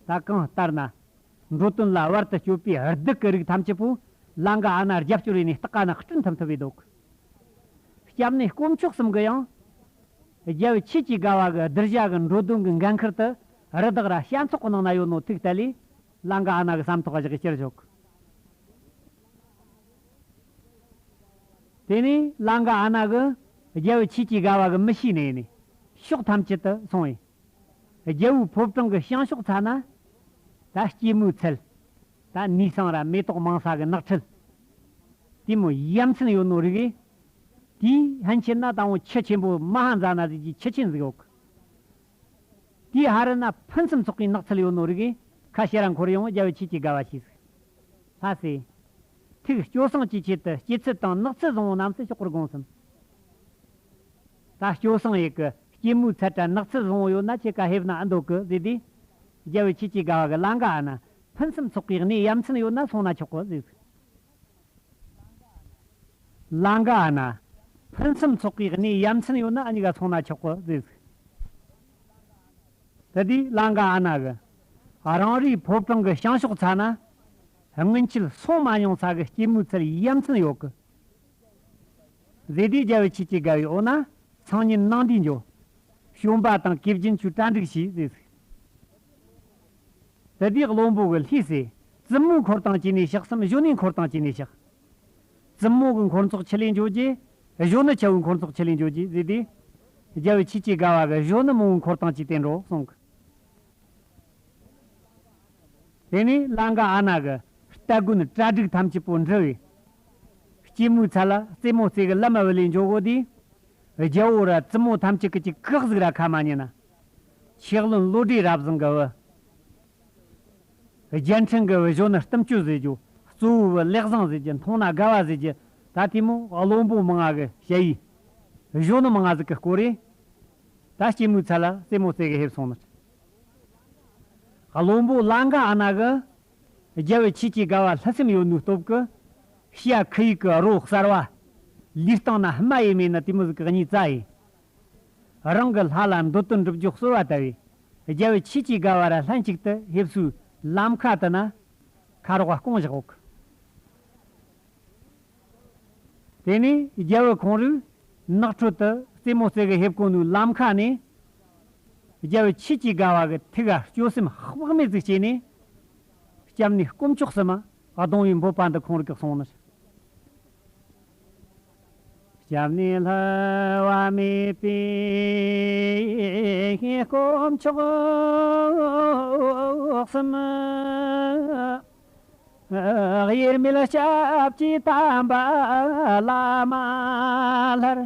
ད་གང་ལྟར་ན། འགྲོ་དོན་ལ་བར་དུ་གཅོད་པའི་སྡིག་གི་རིགས་ཐམས་ཅད་པོ་ལང་ཀ་ཨ་ན་རྒྱབ་སྐྱོར་ཡིན་ནས་སྟག་ཀ་ན་སྐྲུན་ཐུབ་ཐུབ་པའི་འདུག་སྐྱབས་གནས་དཀོན་མཆོག་གསུམ་གྱི་ཡང་། རྒྱལ་བོ་ཆོས་ཀྱི་དགའ་བ་གི་གདུལ་བྱ་གི་འགྲོ་དོན་གྱི་འགན་ཁུར་དུ་རི་དྭགས་ར་ཤ་ཚོགས་ཀྱི་ནང་ན་ཡོད་ནོ་ཐུག་ལྟ་ལས། ལང་ཀ་ཨ་ན་གི་བསམ་ཐོག་བཞག་ཕྱིར་ཞོག་དེ་ནས་ལང་ཀ་ཨ་ན་གི་རྒྱལ་བོ་ཆོས་ཀྱི་དགའ་བ་གི་མི་ཤེས་ནས་ནས་ཕྱོགས་ཐམས་ཅད་དུ་སོང་བས། རྒྱལ་བོའི་ཕོ་བྲང་གི་བྱང་ཕྱོགས་ཚ་ན། ད་སྐྱེད་མོས་ཚལ། ད་ནས་སང་ར་མེ་ཏོག་མང་ས་གི་ནགས་ཁྲོད། དེ་མོ་ཡ་མཚན་ཡོད་ནོ་རིགས། དེའི་ཧན་ཆེན་ན་དང་བོ་ཆུ་ཆེན་པོ་མ་ཧ་འཛའ་ན་ཟིག་གི་ཆུ་ཆེན་ཟིག་ཡོད་གི་དེའི་ཧ་རི་ན་ཕུན་སུམ་ཚོགས་པའི་ནགས་ཚལ་ཡོད་ནོ་རིགས། ཁ་ཤས་ར་འཁོར་ཡོང་རྒྱལ་བོ་ཆོས་ཀྱི་དགའ་བ་ཞེས་ཟིག་ལྷ་སྲས། ཐུགས་སྐྱོ་སངས་ཀྱི་ཆེད་དུ་སྐྱེད་ཚལ་དང་ནགས་ཚལ་བཟང་བོ་རྣམས་སུ་ཞོག་པར་དགོངས་སམ། ད་སྐྱོ་སངས་ཡེ་གི་སྐྱེད་མོས་ཚལ་དྲ་ནགས་ཚལ་བཟང་བོ་ཡོད་ན་ཁྱེད་ཀ་ཕེབས་ན་ཨ་འདོད་གི་ཟེར་དུས། རྒྱལ་བོ་ཆོས་ཀྱི་དགའ་བ་གི་ལང་ཀ་ཨ་ན་ཕུན་སུམ་ཚོགས་པའི་གནས་ཡ་མཚན་ཡོད་ན་སོང་ན་ཆོག་གི་ཟེར། ལང་ཀ་ཨ་ན། ཕུན་སུམ་ཚོགས་པའི་གནས་ཡ་མཚན་ཡོད་ན་ཨ་ཉི་ག་སོང་ན་ཆོག་གི་ཟེར། དེ་དུས་ལང་ཀ་ཨ་ན་གི། རང་རེའི་ཕོ་བྲང་གི་བྱང་ཕྱོགས་ཚ་ན། སྔོན་ཆད་སོང་མ་མྱོང་ས་གི་སྐྱེད་མོས་ཚལ་ཡ་མཚན་ཡོད་གི་ཟེར་དུས་རྒྱལ་བོ་ཆོས་ཀྱི་དགའ་བའི་འོ་ན་སང་ཉིན་ནངས་དུས་འགྱོ། བྱོན་པ་དང་གོས་རྒྱན་ཆོས་གྲ་འགྲིག་བྱོས་ཟེར། དེ་དུས་བློན་པོ་གི་ལྷས་སེ། བཙུན་མོའི་འཁོར་དང་བཅས་ནས་ཤག་སམ་གཞོན་ནུའི་འཁོར་དང་བཅས་ནས་ཤག་བཙུན་མོ་གི་འཁོར་ཚོགས་ཆི་ལས་འགྱོ་རྒྱུ། གཞོན་ནུ་ཆ་བོའི་འཁོར་ཚོགས་ཆི་ལས་འགྱོ་རྒྱུ་ཟེར་དུས། རྒྱལ་བོ་ཆོས་ཀྱི་དགའ་བ་གི་གཞོན་ནུ་མང་བོའི་འཁོར་དང་བཅས་ཏེ་འགྲོ་གསུངས་གི་དེ་ནས་ལང་ཀ་ཨ་ན་གི་སྟ་གོན་གྲ་སྒྲིག་ཐམས་ཅད་པོ་འགྲུབ་བས། སྐྱེད་མོས་ཚལ་ལ་རྩེད་མོ་རྩེ་གི་ལམ་བུ་ལས་འགྱོ་གོ་དུས། རྒྱལ་བོ་ར་བཙུན་མོ་ཐམས་ཅད་ཀྱི་ཅིག་ཁག་ཟིག་ར་ཁ་མ་ཉན་ན། ཆོས་བློན་བློ་གྲོས་རབ་བཟང་གི་བུ། རྒྱལ་ཕྲན་གི་བུ་གཞོན་ནུ་གཏུམ་སྤྱོད་ཟེར་རྒྱུ། གཙོ་བོའི་བུ་ལེགས་བཟང་ཟེར་རྒྱུ། མཐོང་ན་དགའ་བ་ཟེར་རྒྱུ། ད་དེ་མོ་བློན་པོ་མང་ང་གི་ཞ་ཡི། གཞོན་ནུ་མང་ང་ཟིག་གི་སྐོར་རེད། ད་སྐྱེད་མོས་ཚལ་ལ་རྩེད་མོ་རྩེ་གི་ཕེབས་སོང་ནི། བློན་པོ་ལང་ཀ་ཨ་ན་གི། རྒྱལ་བོ་ཆོས་ཀྱི་དགའ་བ་ལྷག་སེམས་ཡོད་ནོའི་སྟོབས་ཀྱིས། ཤ་ཁུ་ཡིག་གི་རོ་གསར་བ། ལུས་སྟེང་ན་སྨྲ་ཡི་མེད་ན་དེ་མོ་ཟིག་གི་གཉིས་བཙའ་ཡི། རང་གི་ལྷ་ལ་འདོད་དོན་འགྲུབ་རྒྱུ་གསོལ་བ་བཏབ་བས། རྒྱལ་བོ་ཆོས་ཀྱི་དགའ་བ་ར་ལྷན་ཅིག་ཏུ་ཕེབས་སོའི་ལམ་ཁ་དེ་ན། ཁ་རོག་སྐོང་བཞག་འོག་དེ་ནས་རྒྱལ་བོ་ཁོང་རུས་ནགས་ཁྲོད་དུ་རྩེད་མོ་རྩེ་གི་ཕེབས་གོ་ནོའི་ལམ་ཁ་ནས། རྒྱལ་བོ་ཆོས་ཀྱི་དགའ་བ་གི་ཐུགས་ལ་སྐྱོ་སེམས་དཔག་མེད་ཅིག་སྐྱེས་ནས། སྐྱབས་གནས་དཀོན་མཆོག་གསུམ་གདུང་བའི་འབོད་པ་འདི་ཁོང་རུས་ཀྱིས་གསུངས་ནི། སྐྱབས་གནས་བསླུ་བ་མེད་པའི་དཀོན་མཆོག་གསུམ། དབྱེར་མེད་སྐྱབས་ཀྱི་དམ་པ་བླ་མ་ལྷར།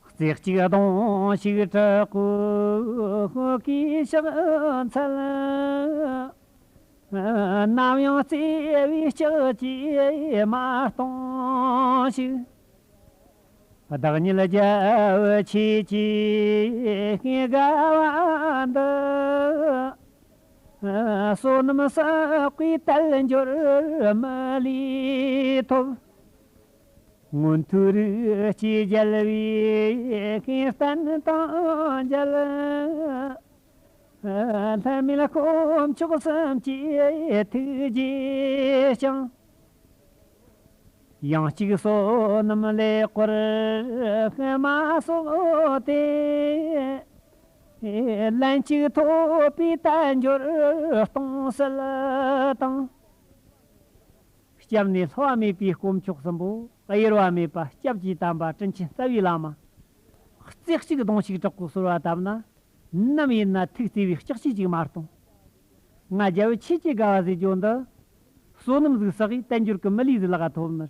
རྩེ་གཅིག་གདུང་ཞིག་དྲག་པོའི་གུས་ཕྱག་འཚལ། ནམ་ཡང་བརྩེ་བའི་ལྕགས་ཀྱུས་མ་སྟོངས་ཤིག་བདག་ཉིད་རྒྱལ་བུ་ཆོས་ཀྱི་དགའ་བ་འདི། བསོད་ནམས་བསགས་པའི་དལ་འབྱོར་མི་ལུས་ཐོབ། མངོན་མཐོའི་རིགས་ཀྱི་རྒྱལ་བའི་ཤིང་རྟེན་དང་མཇལ། ལྷ་མིན་དཀོན་མཆོག་གསུམ་གྱི་ཐུགས་རྗེས་བསྐྱངས། ཡང་གཅིག་བསོད་ནམས་ལེགས་པར་སྨྲ་སོགས་ཏེ། ལན་གཅིག་ཐོབ་པའི་དལ་འབྱོར་སྟོང་གསལ་དང་། སྐྱབས་གནས་བསླུ་བ་མེད་པའི་དཀོན་མཆོག་གསུམ་པོ། གཡེར་བ་མེད་པ་སྐྱབས་ཀྱི་དམ་པ་དྲིན་ཆེན་རྩ་བའི་བླ་མ། རྩེ་གཅིག་གདོང་གཅིག་དྲག་པོ་གསོལ་བ་བཏབ་ན། ནམ་ཡིན་ན་ཐུགས་བརྩེ་བའི་ལྕགས་ཀྱུ་གཅིག་མ་གཏོང་། ང་རྒྱལ་བུ་ཆོས་ཀྱི་དགའ་བ་ཟེར་རྒྱུ་འདི། བསོད་ནམས་ཟིག་བསགས་ཡིས་དལ་འབྱོར་གྱི་མི་ལུས་ཟིག་ལག་ག་ཐོབ་ནི།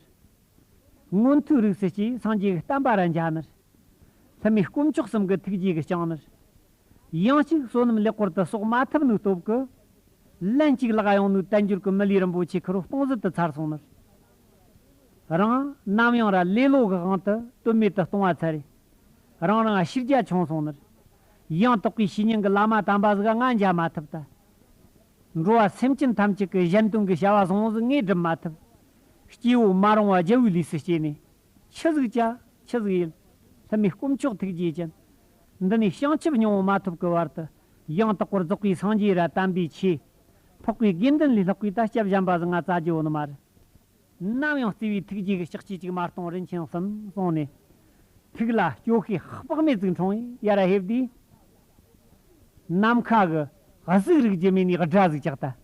མངོན་མཐོའི་རིགས་སུ་སྐྱེས་སངས་རྒྱས་ཀྱི་བསྟན་པ་ར་མཇལ་ནི། ལྷ་མིན་དཀོན་མཆོག་གསུམ་གྱི་ཐུགས་རྗེ་གིས་བསྐྱངས་ནི། ཡང་གཅིག་བསོད་ནམས་ལེགས་པར་དུ་གསོག་མ་ཐུབ་ནི་སྟོབས་ཀྱིས། ལན་གཅིག་ལག་ག་ཡོང་ནི་དལ་འབྱོར་གྱི་མི་ལུས་རིན་པོ་ཆེ་ཁེར་རོ་སྟོང་ཟད་དུ་ཚར་སོང་ནི། རང་ནམ་ཡང་ར་ལེ་ལོ་གི་དབང་དུ་དོན་མེད་དུ་གཏོང་བ་ཚར་རེ། རང་རང་ཕྱིར་རྒྱ་ཆུང་སོང་ནི། ཡང་དག་པའི་བཤེས་གཉེན་གྱི་བླ་མ་དམ་པ་ཟིག་ང་མཇལ་མ་ཐུབ་ད། འགྲོ་བ་སེམས་ཅན་ཐམས་ཅད་ཀྱི་གཞན་དོན་གྱི་བྱ་བ་བཟང་བོ་ཟིག་ངས་སྒྲུབ་མ་ཐུབ། སྐྱེ་བོ་མ་རུངས་པ་རྒྱལ་བོའི་ལུས་སུ་སྐྱེས་ནས། ཆི་ཟིག་བྱ། ཆི་ཟིག་ཡིན། ལྷ་མིན་དཀོན་མཆོག་ཐུགས་རྗེ་ཅན། འདི་ནས་བྱང་ཆུབ་སྙིང་པོ་མ་ཐོབ་ཀྱི་བར་དུ། ཡང་དག་པར་རྫོགས་པའི་སངས་རྒྱས་ར་དམ་པའི་ཆོས། འཕགས་པའི་དགེ་འདུན་ལས་ལྷག་པའི་ད་སྐྱབས་གཞན་པ་ཟིག་ང་བཙལ་རྒྱུ་ཡོད་ནི་མ་རེད། ནམ་ཡང་བརྩེ་བའི་ཐུགས་རྗེ་གི་ལྕགས་ཀྱུ་གཅིག་མ་གཏོང་རིན་ཆེན་གསུམ་གསུངས་ནས། ཐུགས་ལ་སྐྱོ་ཤས་དཔག་མེད་ཅིག་འཁྲུངས་ཡས་ཡར་ར་ཕེབས་དུས། ནམ་མཁའ་གི་གཟུགས་རིག་རྒྱུ་མེད་ནི་སྒྲ་ཟིག་ཅག་ལྟ།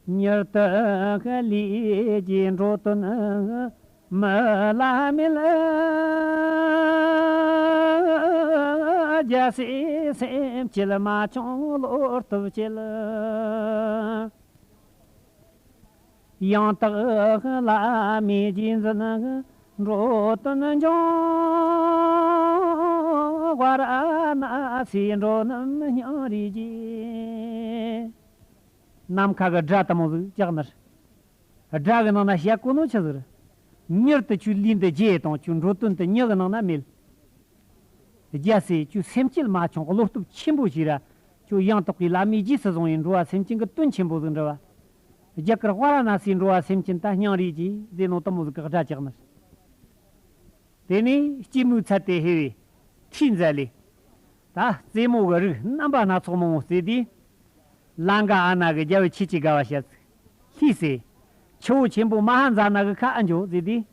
མྱུར་དུ་ལས་ཀྱི་འགྲོ་དོན་མི་ལ་མེད། རྒྱལ་སྲས་སེམས་བསྐྱེད་མ་ཆུང་བློ་སྟོབས་བསྐྱེད། ཡང་དག་བླ་མའི་རྗེས་འཛིན་འགྲོ་དོན་འབྱུང་། ཝཱ་ར་ཎ་སིའི་འགྲོ་རྣམས་སྙིང་རུས་ཀྱིས། ནམ་མཁའ་གི་སྒྲ་དེ་མོ་ཟིག་ཅག་ནི་རེད། སྒྲ་གི་ནང་ན་བཤད་གོ་ནོ་ཆི་ཟིག་རེད། མྱུར་དུ་ཁྱོའི་ལུས་འདི་བརྗེད་དང་ཁྱོའི་འགྲོ་དོན་དེ་མྱི་གི་ནང་ན་མེད། རྒྱལ་སྲས་ཁྱོད་སེམས་བསྐྱེད་མ་ཆུང་བློ་སྟོབས་ཆེན་པོ་ཞིག་ར། ཁྱོད་ཡང་དག་པའི་བླ་མའི་རྗེས་སུ་བཟུང་བའི་འགྲོ་བ་སེམས་ཅན་གྱི་དོན་ཆེན་པོ་ཟིག་འགྲུབ་པ། རྒྱ་གར་ཝཱ་ར་ཎ་སིའི་འགྲོ་བ་སེམས་ཅན་ད་སྙིང་རུས་ཀྱིས་ཟེར་ནོ་དེ་མོ་ཟིག་གི་སྒྲ་ཅག་ནི། དེ་ནས་སྐྱེད་མོས་ཚལ་དེ་ཕེབས་པས་ཁྲིད་མཛད་ལས། ད་རྩེད་མོ་གི་རིགས་རྣམ་པ་སྣ་ཚོགས་མང་བོ་རྩེས་དུས། ལང་ཀ་ཨ་ན་གིས་རྒྱལ་བུ་ཆོས་ཀྱི་དགའ་བ་བཤད་ཚིག་ལྷས་ཟེར། ཆུ་བོ་ཆེན་པོ་མ་ཧཱ་ཛ་ན་གི་ཁ་ཨེ་འགྱོ་ཟེར་དུས།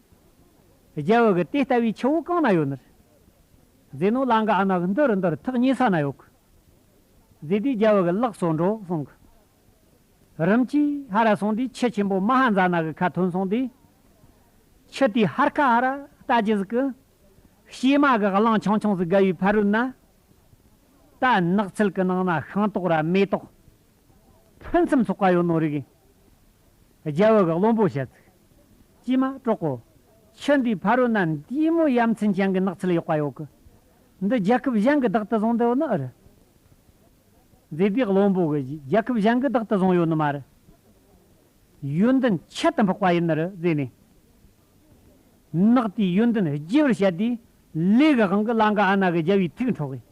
རྒྱལ་བུ་གིས་དེ་ལྟ་བུའི་ཆུ་བོ་གང་ན་ཡོད་ནི། ཟེར་ནོ་ལང་ཀ་ཨ་ན་གིས་འདི་རུ་འདི་རུ་ཐག་ཉེ་ས་ན་ཡོད་གི། ཟེར་དུས་རྒྱལ་བུ་གིས་ལགས་སོ་འགྲོ་གསུངས་གི། རིམ་གྱིས་ཧར་ར་སོང་དུས་ཆུ་ཆེན་པོ་མ་ཧཱ་ཛ་ན་གི་ཁ་ཐོན་སོང་དུས། ཆུ་དེའི་ཕར་ཁ་ཧར་ར་ལྟ་རྒྱུ་ཟིག་གི། བྱེ་མ་གི་གླིང་ཆུང་ཆུང་ཟིག་བརྒལ་བའི་ཕ་རོལ་ན། ད་ནགས་ཚལ་གི་ནང་ན་ཤིང་ཏོག་ར་མེ་ཏོག་ཕུན་སུམ་ཚོགས་པ་ཡོད་ནོ་རིག་གི། རྒྱལ་བུ་གི་བློན་པོ་བཤད་ཚིག་ཀྱེ་མ་གྲོགས་པོ། ཆུ་འདིའི་ཕ་རོལ་ན་འདི་མོ་ཡ་མཚན་ཅན་གི་ནགས་ཚལ་ཡག་པ་ཡོད་གི། འདི་རྒྱལ་ཁབ་གཞན་གི་བདག་ཏུ་བཟུང་འདོད་ནི་ཨེ་རེད། ཟེར་དུས་བློན་པོ་གིས་རྒྱལ་ཁབ་གཞན་གི་བདག་ཏུ་བཟུང་ཡོད་ནི་མ་རེད། ཡོན་ཏན་ཁྱད་དུ་འཕགས་པ་ཡིན་ནི་རེད་ཟེར་ནས། ནགས་དེའི་ཡོན་ཏན་རྒྱས་པར་བཤད་དུས། ལས་ཀྱི་དབང་གིས་ལང་ཀ་ཨ་ན་གི་རྒྱལ་བོའི་ཐུགས་འཕྲོག་གི།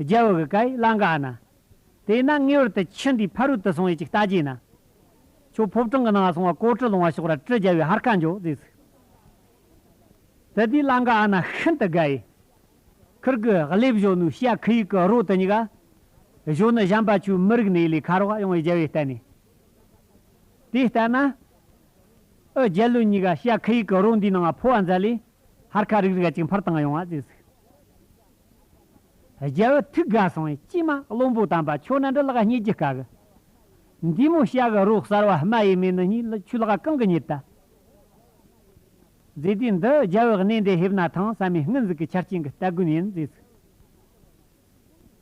རྒྱལ་བོ་གིས་བཀའ་ཡིས་ལང་ཀ་ཨ་ན། དེས་ན་ངེས་པར་དུ་ཆུ་འདིའི་ཕ་རོལ་དུ་སོང་ཡས་ཅིག་ལྟ་རྒྱུ་ཡིན་ན། ཁྱོད་ཕོ་བྲང་གི་ནང་སོང་བ་གོ་གྲུ་ལོང་བ་ཤོག་ར་གྲུ་རྒྱལ་བོའི་ཕར་ཁ་འགྱོ་ཟེར་ཟིག་དེ་དུས་ལང་ཀ་ཨ་ན་ཤིན་ཏུ་དགའ་ཡི། ཁིར་གི་གླེ་བཞོ་ནུ་བྱ་ཁུ་ཡིག་གི་རོ་དེ་གཉིས་ཀ། བཞོ་ནུ་གཞན་པ་ཆུ་མི་རིག་ནས་ལས་ཁ་རོག་ཡོང་བའི་རྒྱལ་བོའི་བསྟན་ནས། དེ་ལྟ་ན། ཨུ་རྒྱལ་བློན་གཉིས་ཀ་བྱ་ཁུ་ཡིག་གི་རོ་འདིའི་ནང་ཕོ་བ་མཛད་ལས། ཕར་ཁ་རིག་རིག་ཅིག་འཕུར་བཏང་ཡོང་བ་ཟེར་ཟིག་རྒྱལ་བོ་ཐུགས་དགའ་སོང་བས་ཀྱེ་མ་བློན་པོ་དམ་པ་ཁྱོད་ན་འདྲ་ལག་སྙེ་རྒྱུ་དཀའ་གི། འདི་མོ་བྱ་གི་རོ་གསར་བ་སྨྲ་ཡི་མེད་ནི་གཉིས་ཁྱོད་ལག་གང་གི་རྙེད་ད། ཟེར་དུས་འདི་རྒྱལ་བོ་གནས་འདི་ཕེབས་ན་ཐང་བསམ་མི་སྔོན་ཟིག་གི་ཆ་རྐྱེན་གི་སྟ་གོན་ཡིན་ཟེར་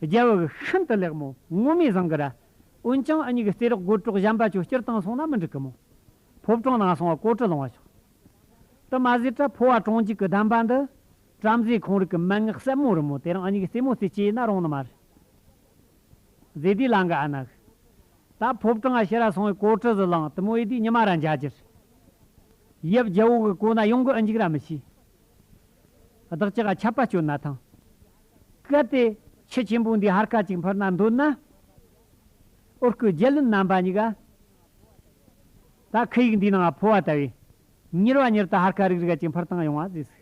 ཟིག་རྒྱལ་བོ་གི་ཤིན་ཏུ་ལེགས་མོ་ངོ་མས་བཟང་གི་ར། འོན་ཀྱང་ཨ་ཉིག་གི་རྩེ་རོགས་སྒོ་གྲོགས་གཞན་པ་ཆོ་སྐྱུར་བཏང་སོང་ན་མི་འགྲིག་གི་མོ། ཕོ་བྲང་ནང་སོང་བ་གོ་གྲུ་ལོང་བ་ཤོག་དེ་མ་ཟད་ད་ཕོ་བ་གྲོང་འཇུག་གི་གདམས་པ་འདི། བྲམ་ཟེ་ཁོང་རིག་གི་མན་ངག་ཟབ་མོ་རི་མོ་དེ་རིང་ཨ་ཉིག་གི་རྩེད་མོ་རྩེ་ཅེས་ན་རུང་ནི་མ་རེད། ཟེར་དུས་ལང་ཀ་ཨ་ན་གི། ད་ཕོ་བྲང་ང་ཕྱིར་ར་སོང་བའི་གོ་གྲུ་ཟིག་བླངས་དེ་མོ་ཡེ་དུས་ཉི་མ་ར་འཇའ་གྱུར། ཡབ་རྒྱལ་བོ་གི་གོ་ན་ཡོང་གི་ཨ་འཇིག་ར་མི་ཤེས། བདག་ཅག་ག་ཆད་པ་གཅོད་ན་ཐང་། གལ་ཏེ་ ཆུ་ཆེན་པོ་འདིའི་ཕར་ཁ་ཅིག་འཕུར་ན་འདོད་ན། འོ་སྐུ་རྒྱལ་བློན་རྣམ་པ་གཉིས་ཀ་ད་ཁི་ཡིག་འདིའི་ནང་ཕོ་བ་ལྟ་བུའི་མྱུར་བ་མྱུར་དུ་ཕར་ཁ་རིག་རིག་ག་ཅིག་འཕུར་བཏང་ཡོང་བ་ཟེར།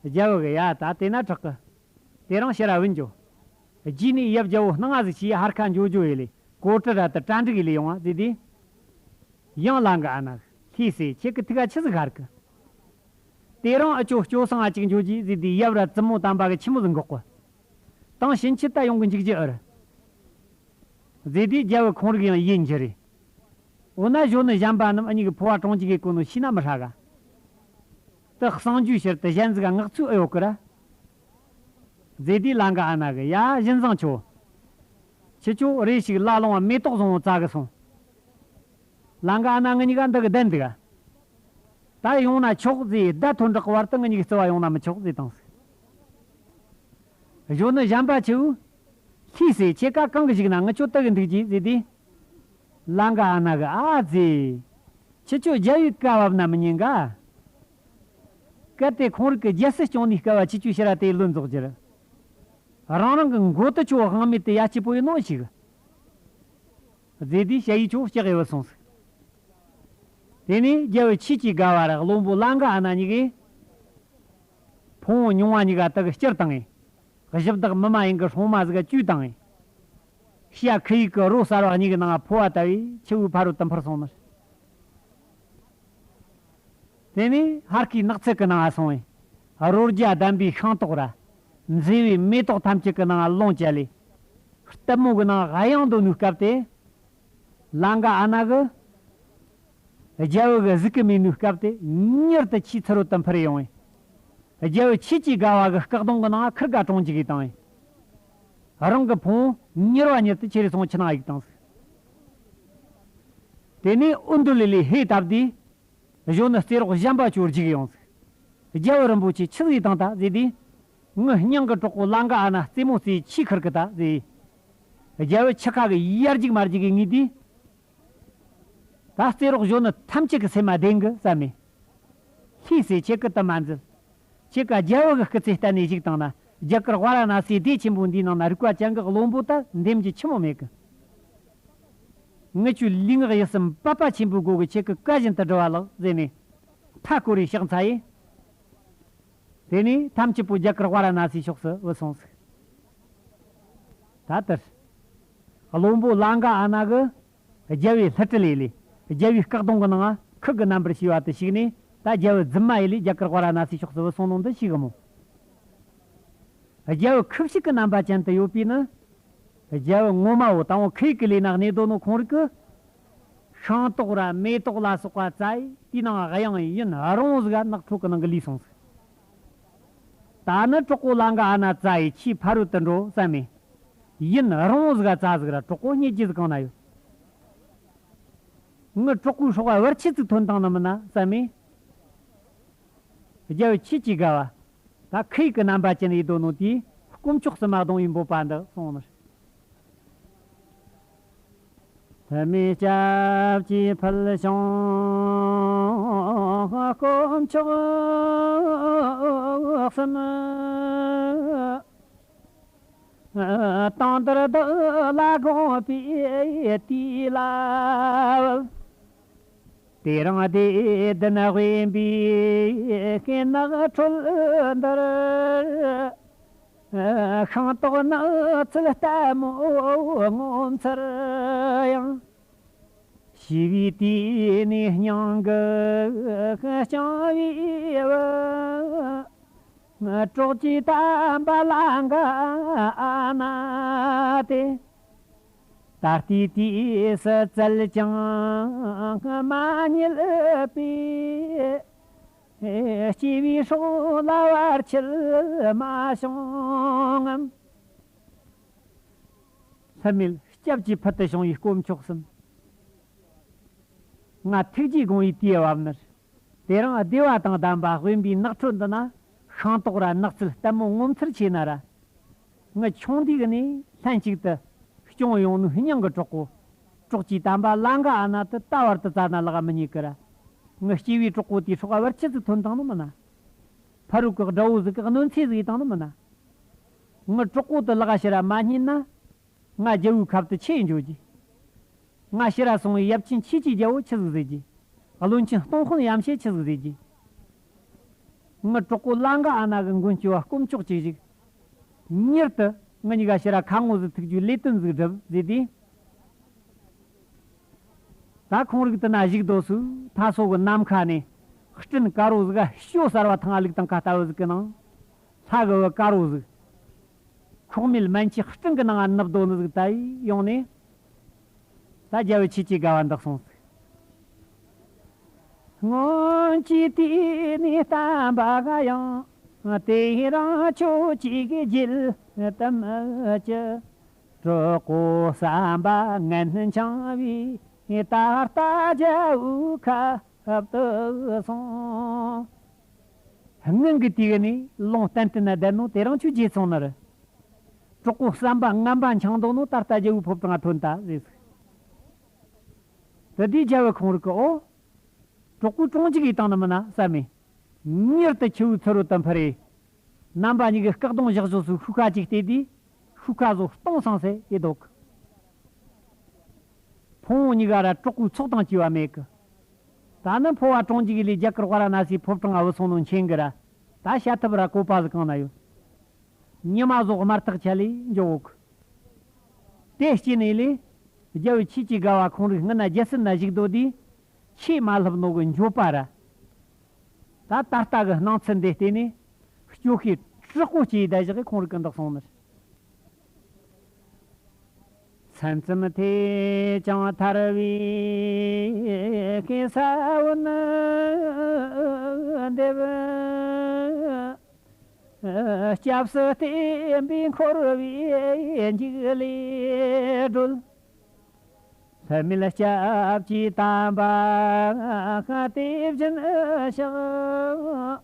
རྒྱལ་བོ་གི་ཡ་ད་དེ་ན་དྲག་གི། དེ་རིང་ཕྱིར་ར་བུད་འགྱོ། རྗེས་ནས་ཡབ་རྒྱལ་བོ་སྣང་ང་ཟིག་ཆེ་ཡ་ཕར་ཁ་འགྱོ་འགྱོ་ཡེ་ལས་གོ་ཏྲི་ར་དུ་གྲ་འགྲིག་ཡེ་ལས་ཡོང་བ་ཟེར་དུས། ཡང་ལང་གི་ཨ་ན་གི་ལྷས་སེ་ཁྱེད་ཀྱི་ཐུགས་ཀ་ཆི་ཟིག་ཤར་གི། དེ་རིང་ཨ་ཅོ་སྐྱོ་སང་ཨ་ཅིག་འགྱོ་རྒྱུ་ཟེར་དུས་ཡབ་ར་བཙུན་མོ་དམ་པ་གི་ཆི་མོ་ཟིག་འགོག་གི། དང་ཕྱིན་ཆད་ད་ཡོང་གི་འཇུག་རྒྱུ་ཨེ་རེད། ཟེར་དུས་རྒྱལ་བོ་ཁོང་རིག་ཡང་ཡིད་འགྱུར་རེ། འོ་ན་གཞོན་ནུ་གཞན་པ་རྣམས་ཨ་ཉིག་གི་ཕོ་བ་གྲོང་གཅིག་གི་གོ་ནོ་ཤི་ན་མི་ཧྲ་ག། དེ་གསང་རྒྱུའི་ཕྱིར་དུ་གཞན་ཟིག་ག་ངག་ཚོས་ཨེ་ཡོད་གི་ར། ཟེར་དུས་ལང་གི་ཨ་ན་གི་ཡ་བཞིན་བཟང་ཆོ། ཁྱེད་ཆོ་རེ་ཞིག་ལ་ལོང་བ་མེ་ཏོག་བཟང་བོ་བཙལ་གི་སོང་། ལང་གི་ཨ་ན་ངི་གཉིས་ཀ་འདི་གི་བདེན་འདུག་ག། ད་ཡོང་ན་ཆོག་ཟེར་བརྡ་ཐོན་དྲག་བར་དུ་ངི་གཉིས་གི་རྩི་བ་ཡོང་ན་མི་ཆོག་ཟེར་བཏང་ཟིག། གཞོན་ནུ་གཞན་པ་ཆེའུ། ལྷས་སེ་ཁྱེད་ཀ་གང་གི་ཞིག་ན་ངི་ཆོ་དུ་གི་འདུག་ཅི་ཟེར་དུས། ལང་གི་ཨ་ན་གི་ཨ་ཙི། ཁྱེད་ཆོ་རྒྱལ་བོའི་བཀའ་བབ་ན་མི་ཉན་ག། གལ་ཏེ་ཁོང་རིག་གི་རྒྱལ་སྲིད་སྐྱོང་ནི་སྐབས་བ་ཁྱེད་ཆོའི་ཕྱིར་ར་དེ་ལོན་རྫོགས་རྒྱུ་རེད། རང་རང་གི་མགོ་དུ་ཆོ་དབང་མེད་དུ་ཡ་སྐྱིད་པོ་ཡིན་ནོ་ཞིག། ཟེར་དུས་ཞ་ཡི་ཆོ་སྐྱག་ཡེ་བུད་སོང་ཟིག། དེ་ནས་རྒྱལ་བོའི་ཆོས་ཀྱི་དགའ་བ་ར་བློན་པོ་ལང་གི་ཨ་ན་གཉིས་ཀས། ཕུང་བོ་མྱོང་བ་གཉིས་ཀ་དག་སྐྱུར་བཏང་ངས། གཞི་བདག་མི་མ་ཡིན་གྱི་སྲུང་མ་ཟིག་ག་བཅོས་བཏང་ངས། ཤ་ཁི་ཡིག་གི་རོ་གསར་བ་གཉིས་ཀྱི་ནང་ཕོ་བ་ལྟ་བུའི་ཆུ་བོའི་ཕ་རོལ་དུ་འཕུར་སོང་ནི། དེ་ནས་ཧར་ཁའི་ནགས་ཚལ་གྱི་ནང་སོང་བས། རོ་བརྒྱ་ལྡན་པའི་ཤིང་ཏོག་ར། མཛེས་པའི་མེ་ཏོག་ཐམས་ཅད་ཀྱི་ནང་ལོངས་སྤྱད་ལས། ལྟད་མོ་གི་ནང་གཡེང་འདོད་ནུས་སྐབས་དེ། ལང་གི་ཨ་ན་གི། རྒྱལ་བོ་གི་གཟིགས་གི་མེད་ནུས་སྐབས་དེ་མྱུར་དུ་ཆུའི་ཚུ་རོལ་དུ་འཕུར་ཡོང་བས། རྒྱལ་བོའི་ཆོས་ཀྱི་དགའ་བ་གི་སྐག་གདོང་གི་ནང་ཁིར་ག་གྲོང་འཇུག་གི་བཏང་བས། རང་གི་ཕུང་མྱུར་བ་མྱུར་དུ་ཁྱེར་སོང་ཆུ་ནང་གཡུགས་བཏང་ཟིག། དེ་ནས་འུ་འདུ་ལི་ལི་ཧེ་བཏབ་དུས། གཞོན་ནུ་རྩེ་རོགས་གཞན་པ་ཅོ་རྒྱུག་ཡོང་ཟིག། རྒྱལ་བོ་རིན་པོ་ཆེ་ཆི་ཟིག་བཏང་ད་ཟེར་དུས། ངི་སྙིང་གི་གྲོགས་པོ་ལང་གི་ཨ་ན་རྩེད་མོ་རྩེ་ཆི་ཁུར་གི་ད་ཟེར། རྒྱལ་བོ་ཆུ་ཁ་གི་ཡར་རྒྱུག་མར་རྒྱུག་གི་ངུས་དུས། ད་རྩེ་རོགས་གཞོན་ནུ་ཐམས་ཅད་ཀྱི་སེམས་མ་བདེན་གི་བསམ་མེ། ལྷས་སེ་ཁྱེད་ཀྱི་དུ་མ་འཛུལ། ཁྱེད་ཀ་རྒྱལ་བོ་གི་སྐུ་ཚེ་གཏན་ནས་བཞུགས་བཏང་ན་རྒྱ་གར་ཝཱ་ར་ཎ་སིའི་སྡེ་ཆེན་པོ་འདིའི་ནང་ན་རིག་པ་ཅན་གྱི་བློན་པོ་དག་འདེམས་རྒྱུ་ཆི་མོ་མེད་གི། ངི་ཆོའི་ལུས་ངག་ཡིད་གསུམ་པ་ཕ་ཆེན་པོའི་སྒོ་གི་ཁྱེད་ཀྱི་བཀའ་བཞིན་དུ་སྒྲུབ་པ་ལགས་ཟེར་ནས། མཐའ་བསྐོར་རེ་ཕྱག་འཚལ་ཡེ། དེ་ནས་ཐམས་ཅད་པོ་རྒྱ་གར་ཝཱ་ར་ཎ་སིའི་ཕྱོགས་སུ་བུད་སོང་ཟིག། ད་ལྟར། བློན་པོ་ལང་གི་ཨ་ན་གི། རྒྱལ་བོའི་ལྷུ་དྲི་ལས་ལས། རྒྱལ་བོའི་སྐག་གདོང་གི་ནང་ཁུ་གི་རྣམ་པར་ཤེས་པ་དུ་ཞིག་ནས་ད་རྒྱལ་བོ་རྫུན་མ་ཡེ་ལས་རྒྱ་གར་ཝཱ་ར་ཎ་སིའི་ཕྱོགས་སུ་བུད་སོང་ནོ་འདི་ཤེས་གི་མོ། རྒྱལ་བོ་ཁུ་བྱུག་གི་རྣམ་པ་ཅན་དུ་ཡོད་པས་ནི། རྒྱལ་བོ་ངོ་མ་བོ་དང་བོ་ཁི་ཡིག་གི་ལས་ན་གནས་དོ་ནོ་ཁོང་རིག་གི། ཤིང་ཏོག་ར་མེ་ཏོག་ལ་སོགས་པ་བཙལ་ཡེ་དེའི་ནང་གཡེང་ཡུན་རིང་ཟིག་ག་ནགས་ཁྲོད་གི་ནང་གི་ལུས་སོང་ཟིག། ད་ནི་གྲོགས་པོ་ལང་གི་ཨ་ན་བཙལ་ཡེ་ཆུའི་ཕ་རོལ་དུ་འགྲོ་བསམ་མེ། ཡུན་རིང་བོ་ཟིག་ག་བཙལ་ཟིག་ར་གྲོགས་པོ་རྙེད་རྒྱུ་ཟིག་གང་ན་ཡོད། ངི་གྲོགས་པོའི་སྲོག་བར་ཆད་ཟིག་ཐོན་བཏང་ནི་མིན་ན་བསམ་མེ། རྒྱལ་བོ་ཆོས་ཀྱི་དགའ་བ། ད་ཁི་ཡིག་གི་རྣམ་པ་ཅན་ཡེ་དོ་ནོ་དེས་དཀོན་མཆོག་གསུམ་མ་གདོང་བའི་འབོད་པ་འདི་གསུངས་ནི། ཐུ་མི་སྐྱབས་ཀྱིས་ཕུལ་ཞིང་དཀོན་མཆོག་གསུམ། དང་དུ་བདག་ལ་དགོངས་པའི་དུས་ལ། དེ་རིང་བདེ་ལྡན་དབེན་པའི་ནགས་ཁྲོད་འདིར། ཤིང་ཏོག་ནགས་ཚལ་ལྟད་མོ་ངོ་མཚར་ཡང་། ཞི་བའི་དུས་ནས་སྙིང་གི་བཅིངས་པའི་བུ། གྲོགས་ཀྱི་དམ་པ་ལ་འགའ་ན་དེ། ད་ལྟའི་དུས་སུ་བཙལ་ཀྱང་མ་རྙེད་པས། སྐྱེ་བའི་སྲོག་ལ་བར་ཆད་མ་བྱུང་ངམ། ལྷུ་མེད་སྐྱབས་ཀྱིས་ཕུལ་དུ་བྱུང་བའི་དཀོན་མཆོག་གསུམ། ང་ཐུགས་རྗེའི་དགོངས་པའི་དུས་བབ་ནི། དེ་རིང་བདེ་བ་དང་ལྡན་པ་དབེན་པའི་ནགས་ཁྲོད་འདི་ན་ཤིང་ཏོག་ར་ནགས་ཚལ་ལྟད་མོ་ངོ་མཚར་ཆེ་ན་ར། ངི་ཆུང་དུས་ནས་ལྷན་ཅིག་ཏུ་སྐྱོང་ཡོང་ནོའི་སྙིང་གི་གྲོགས་པོ། གྲོགས་ཀྱི་དམ་པ་ལ་འགའ་ན་དེ་ད་བར་དུ་བཙལ་ན་ལག་མི་རྙེད་གི་ར། ངི་སྐྱེ་བའི་གྲོགས་པོ་དེའི་སྲོག་བར་ཆད་ཟིག་ཐོན་བཏང་ནི་མིན་ན། ཕ་རོལ་གི་དགྲ་བོ་ཟིག་གི་གནོད་འཚེ་ཟིག་བཏང་ནི་མིན་ན། ངའི་གྲོགས་པོ་དེ་ལག་ཕྱི་ར་མ་རྙེད་ན། ང་རྒྱལ་བོའི་ཁབ་ཏུ་ཆི་འགྱོ་རྒྱུ། ང་ཕྱི་ར་སོང་བའི་ཡབ་ཆེན་ཆོས་ཀྱི་རྒྱལ་པོ་ཆི་ཟིག་ཟེར་རྒྱུ། བློན་ཆེན་སྟོང་དཔོན་ཡམ་ཤེས་ཆི་ཟིག་ཟེར་རྒྱུ། ངའི་གྲོགས་པོ་ལ་འགའ་ཨ་ན་གི་མགོན་སྐྱབས་བ་དཀོན་མཆོག་ཅིག་བཞུགས། མྱུར་དུ་ངའི་གཉིས་ཀ་ཕྱི་ར་ཁ་ངོ་ཟིག་ཐུག་རྒྱུའི་ལས་དོན་ཟིག་སྒྲུབ་ཟེར་དུས། ད་ཁོང་རིགས་དེ་ན་བཞུགས་དོ་སུ་ཐ་སོ་གི་ནམ་མཁའ་ནས་སྤྲིན་དཀར་རོ་ཟིག་ག་ཞོ་གསར་བ་ཐང་ང་ལུག་དང་ཁ་ལྟ་བུ་ཟིག་གི་ནང་། ལྷ་གི་བུ་དཀར་རོ་ཟིག་ཁོག་མེད་སྨན་ཆུ་སྤྲིན་གི་ནང་ང་ནུབ་དོ་ནི་ཟིག་ད་ཡོང་ནས། ད་རྒྱལ་བུ་ཆོས་ཀྱི་དགའ་བ་འདི་གསུངས་ཟིག་སྔོན་གྱི་དུས་ནས་བསྟན་པ་ག་ཡང་། དེ་རིང་ཁྱོད་ཀྱི་རྒྱུད་དུ་མི་བཅུ། གྲོགས་པོ་བསམ་པ་ངན་འཆང་བས། ད་ལྟ་རྒྱལ་བོའི་ཁབ་ཏུ་སོང་། སྔོན་གྱི་དུས་ནས་ལུང་བསྟན་བསྟན་ན་བསྡད་ནོ་དེ་རིང་ཁྱོད་བརྗེད་སོང་ནི་རེད། གྲོགས་པོ་བསམ་པ་ངན་པ་འཆང་འདུག་ནོ་ད་ལྟ་རྒྱལ་བོའི་ཕོ་བྲང་ང་ཐོན་ད་ཟེར། དེ་དུས་རྒྱལ་བུ་ཁོང་རིགས་ཀྱིས་ཨོ། གྲོགས་པོའི་གྲོང་འཇུག་ཡིས་བཏང་ནི་མིན་ན་བསམ་མེ། མྱུར་དུ་ཆུ་བོའི་ཚུ་རོལ་དུ་འཕུར་རེ། རྣམ་པ་གཉིས་ཀྱི་སྐག་གདོང་བཞག་བཞག་སུ་ཤུག་ཁ་ཅིག་བལྟས་དུས། ཤུག་ཁ་བཟོ་སྟོང་སང་སེ་ཡེ་འདུག་ཕུང་བོ་གཉིས་ཀ་ར་གྲོགས་པོའི་ཚོགས་དང་བཅས་པ་མེད་གི། ད་ནི་འཕོ་བ་གྲོང་འཇུག་ལས་རྒྱ་གར་ཝཱ་ར་ཎ་སིའི་ཕོ་བྲང་ང་བུད་སོང་ནོ་མཁྱེན་གི་ར། ད་བྱ་ཐབས་ར་བཀོད་པ་ཟིག་གང་ན་ཡོད། ཉི་མ་ཟོག་དམར་ཐག་ཆད་ལས་འཇོག་གི། དེ་སྐྱེས་ནས་ལས། རྒྱལ་བུ་ཆོས་ཀྱི་དགའ་བ་ཁོང་རིགས་སྔུན་ན་རྒྱལ་སྲིད་ན་བཞུགས་དོ་དུས། ཆོས་མ་ལྷབ་ནོ་གི་འགྱོད་པ་ར། ད་ད་ལྟ་གི་སྣང་ཚུལ་འདི་བལྟས་ནས། སྐྱོ་ཤས་དྲག་པོ་སྐྱེས་ཡི་ད་བཞག་གི་ཁོང་རིགས་ཀྱིས་འདི་གསུངས་ནི་རེད། མཚན་ཙམ་ཐོས་ཀྱང་ཐར་བའི་ཀུན་ས་བོ་ནི་འདེབས། སྐྱབས་སུ་བསྟེན་པས་འཁོར་བའི་འཇིགས་ལས་སྒྲོལ། ལྷད་མེད་སྐྱབས་ཀྱི་དམ་པ་དེ་བཞིན་གཤེགས།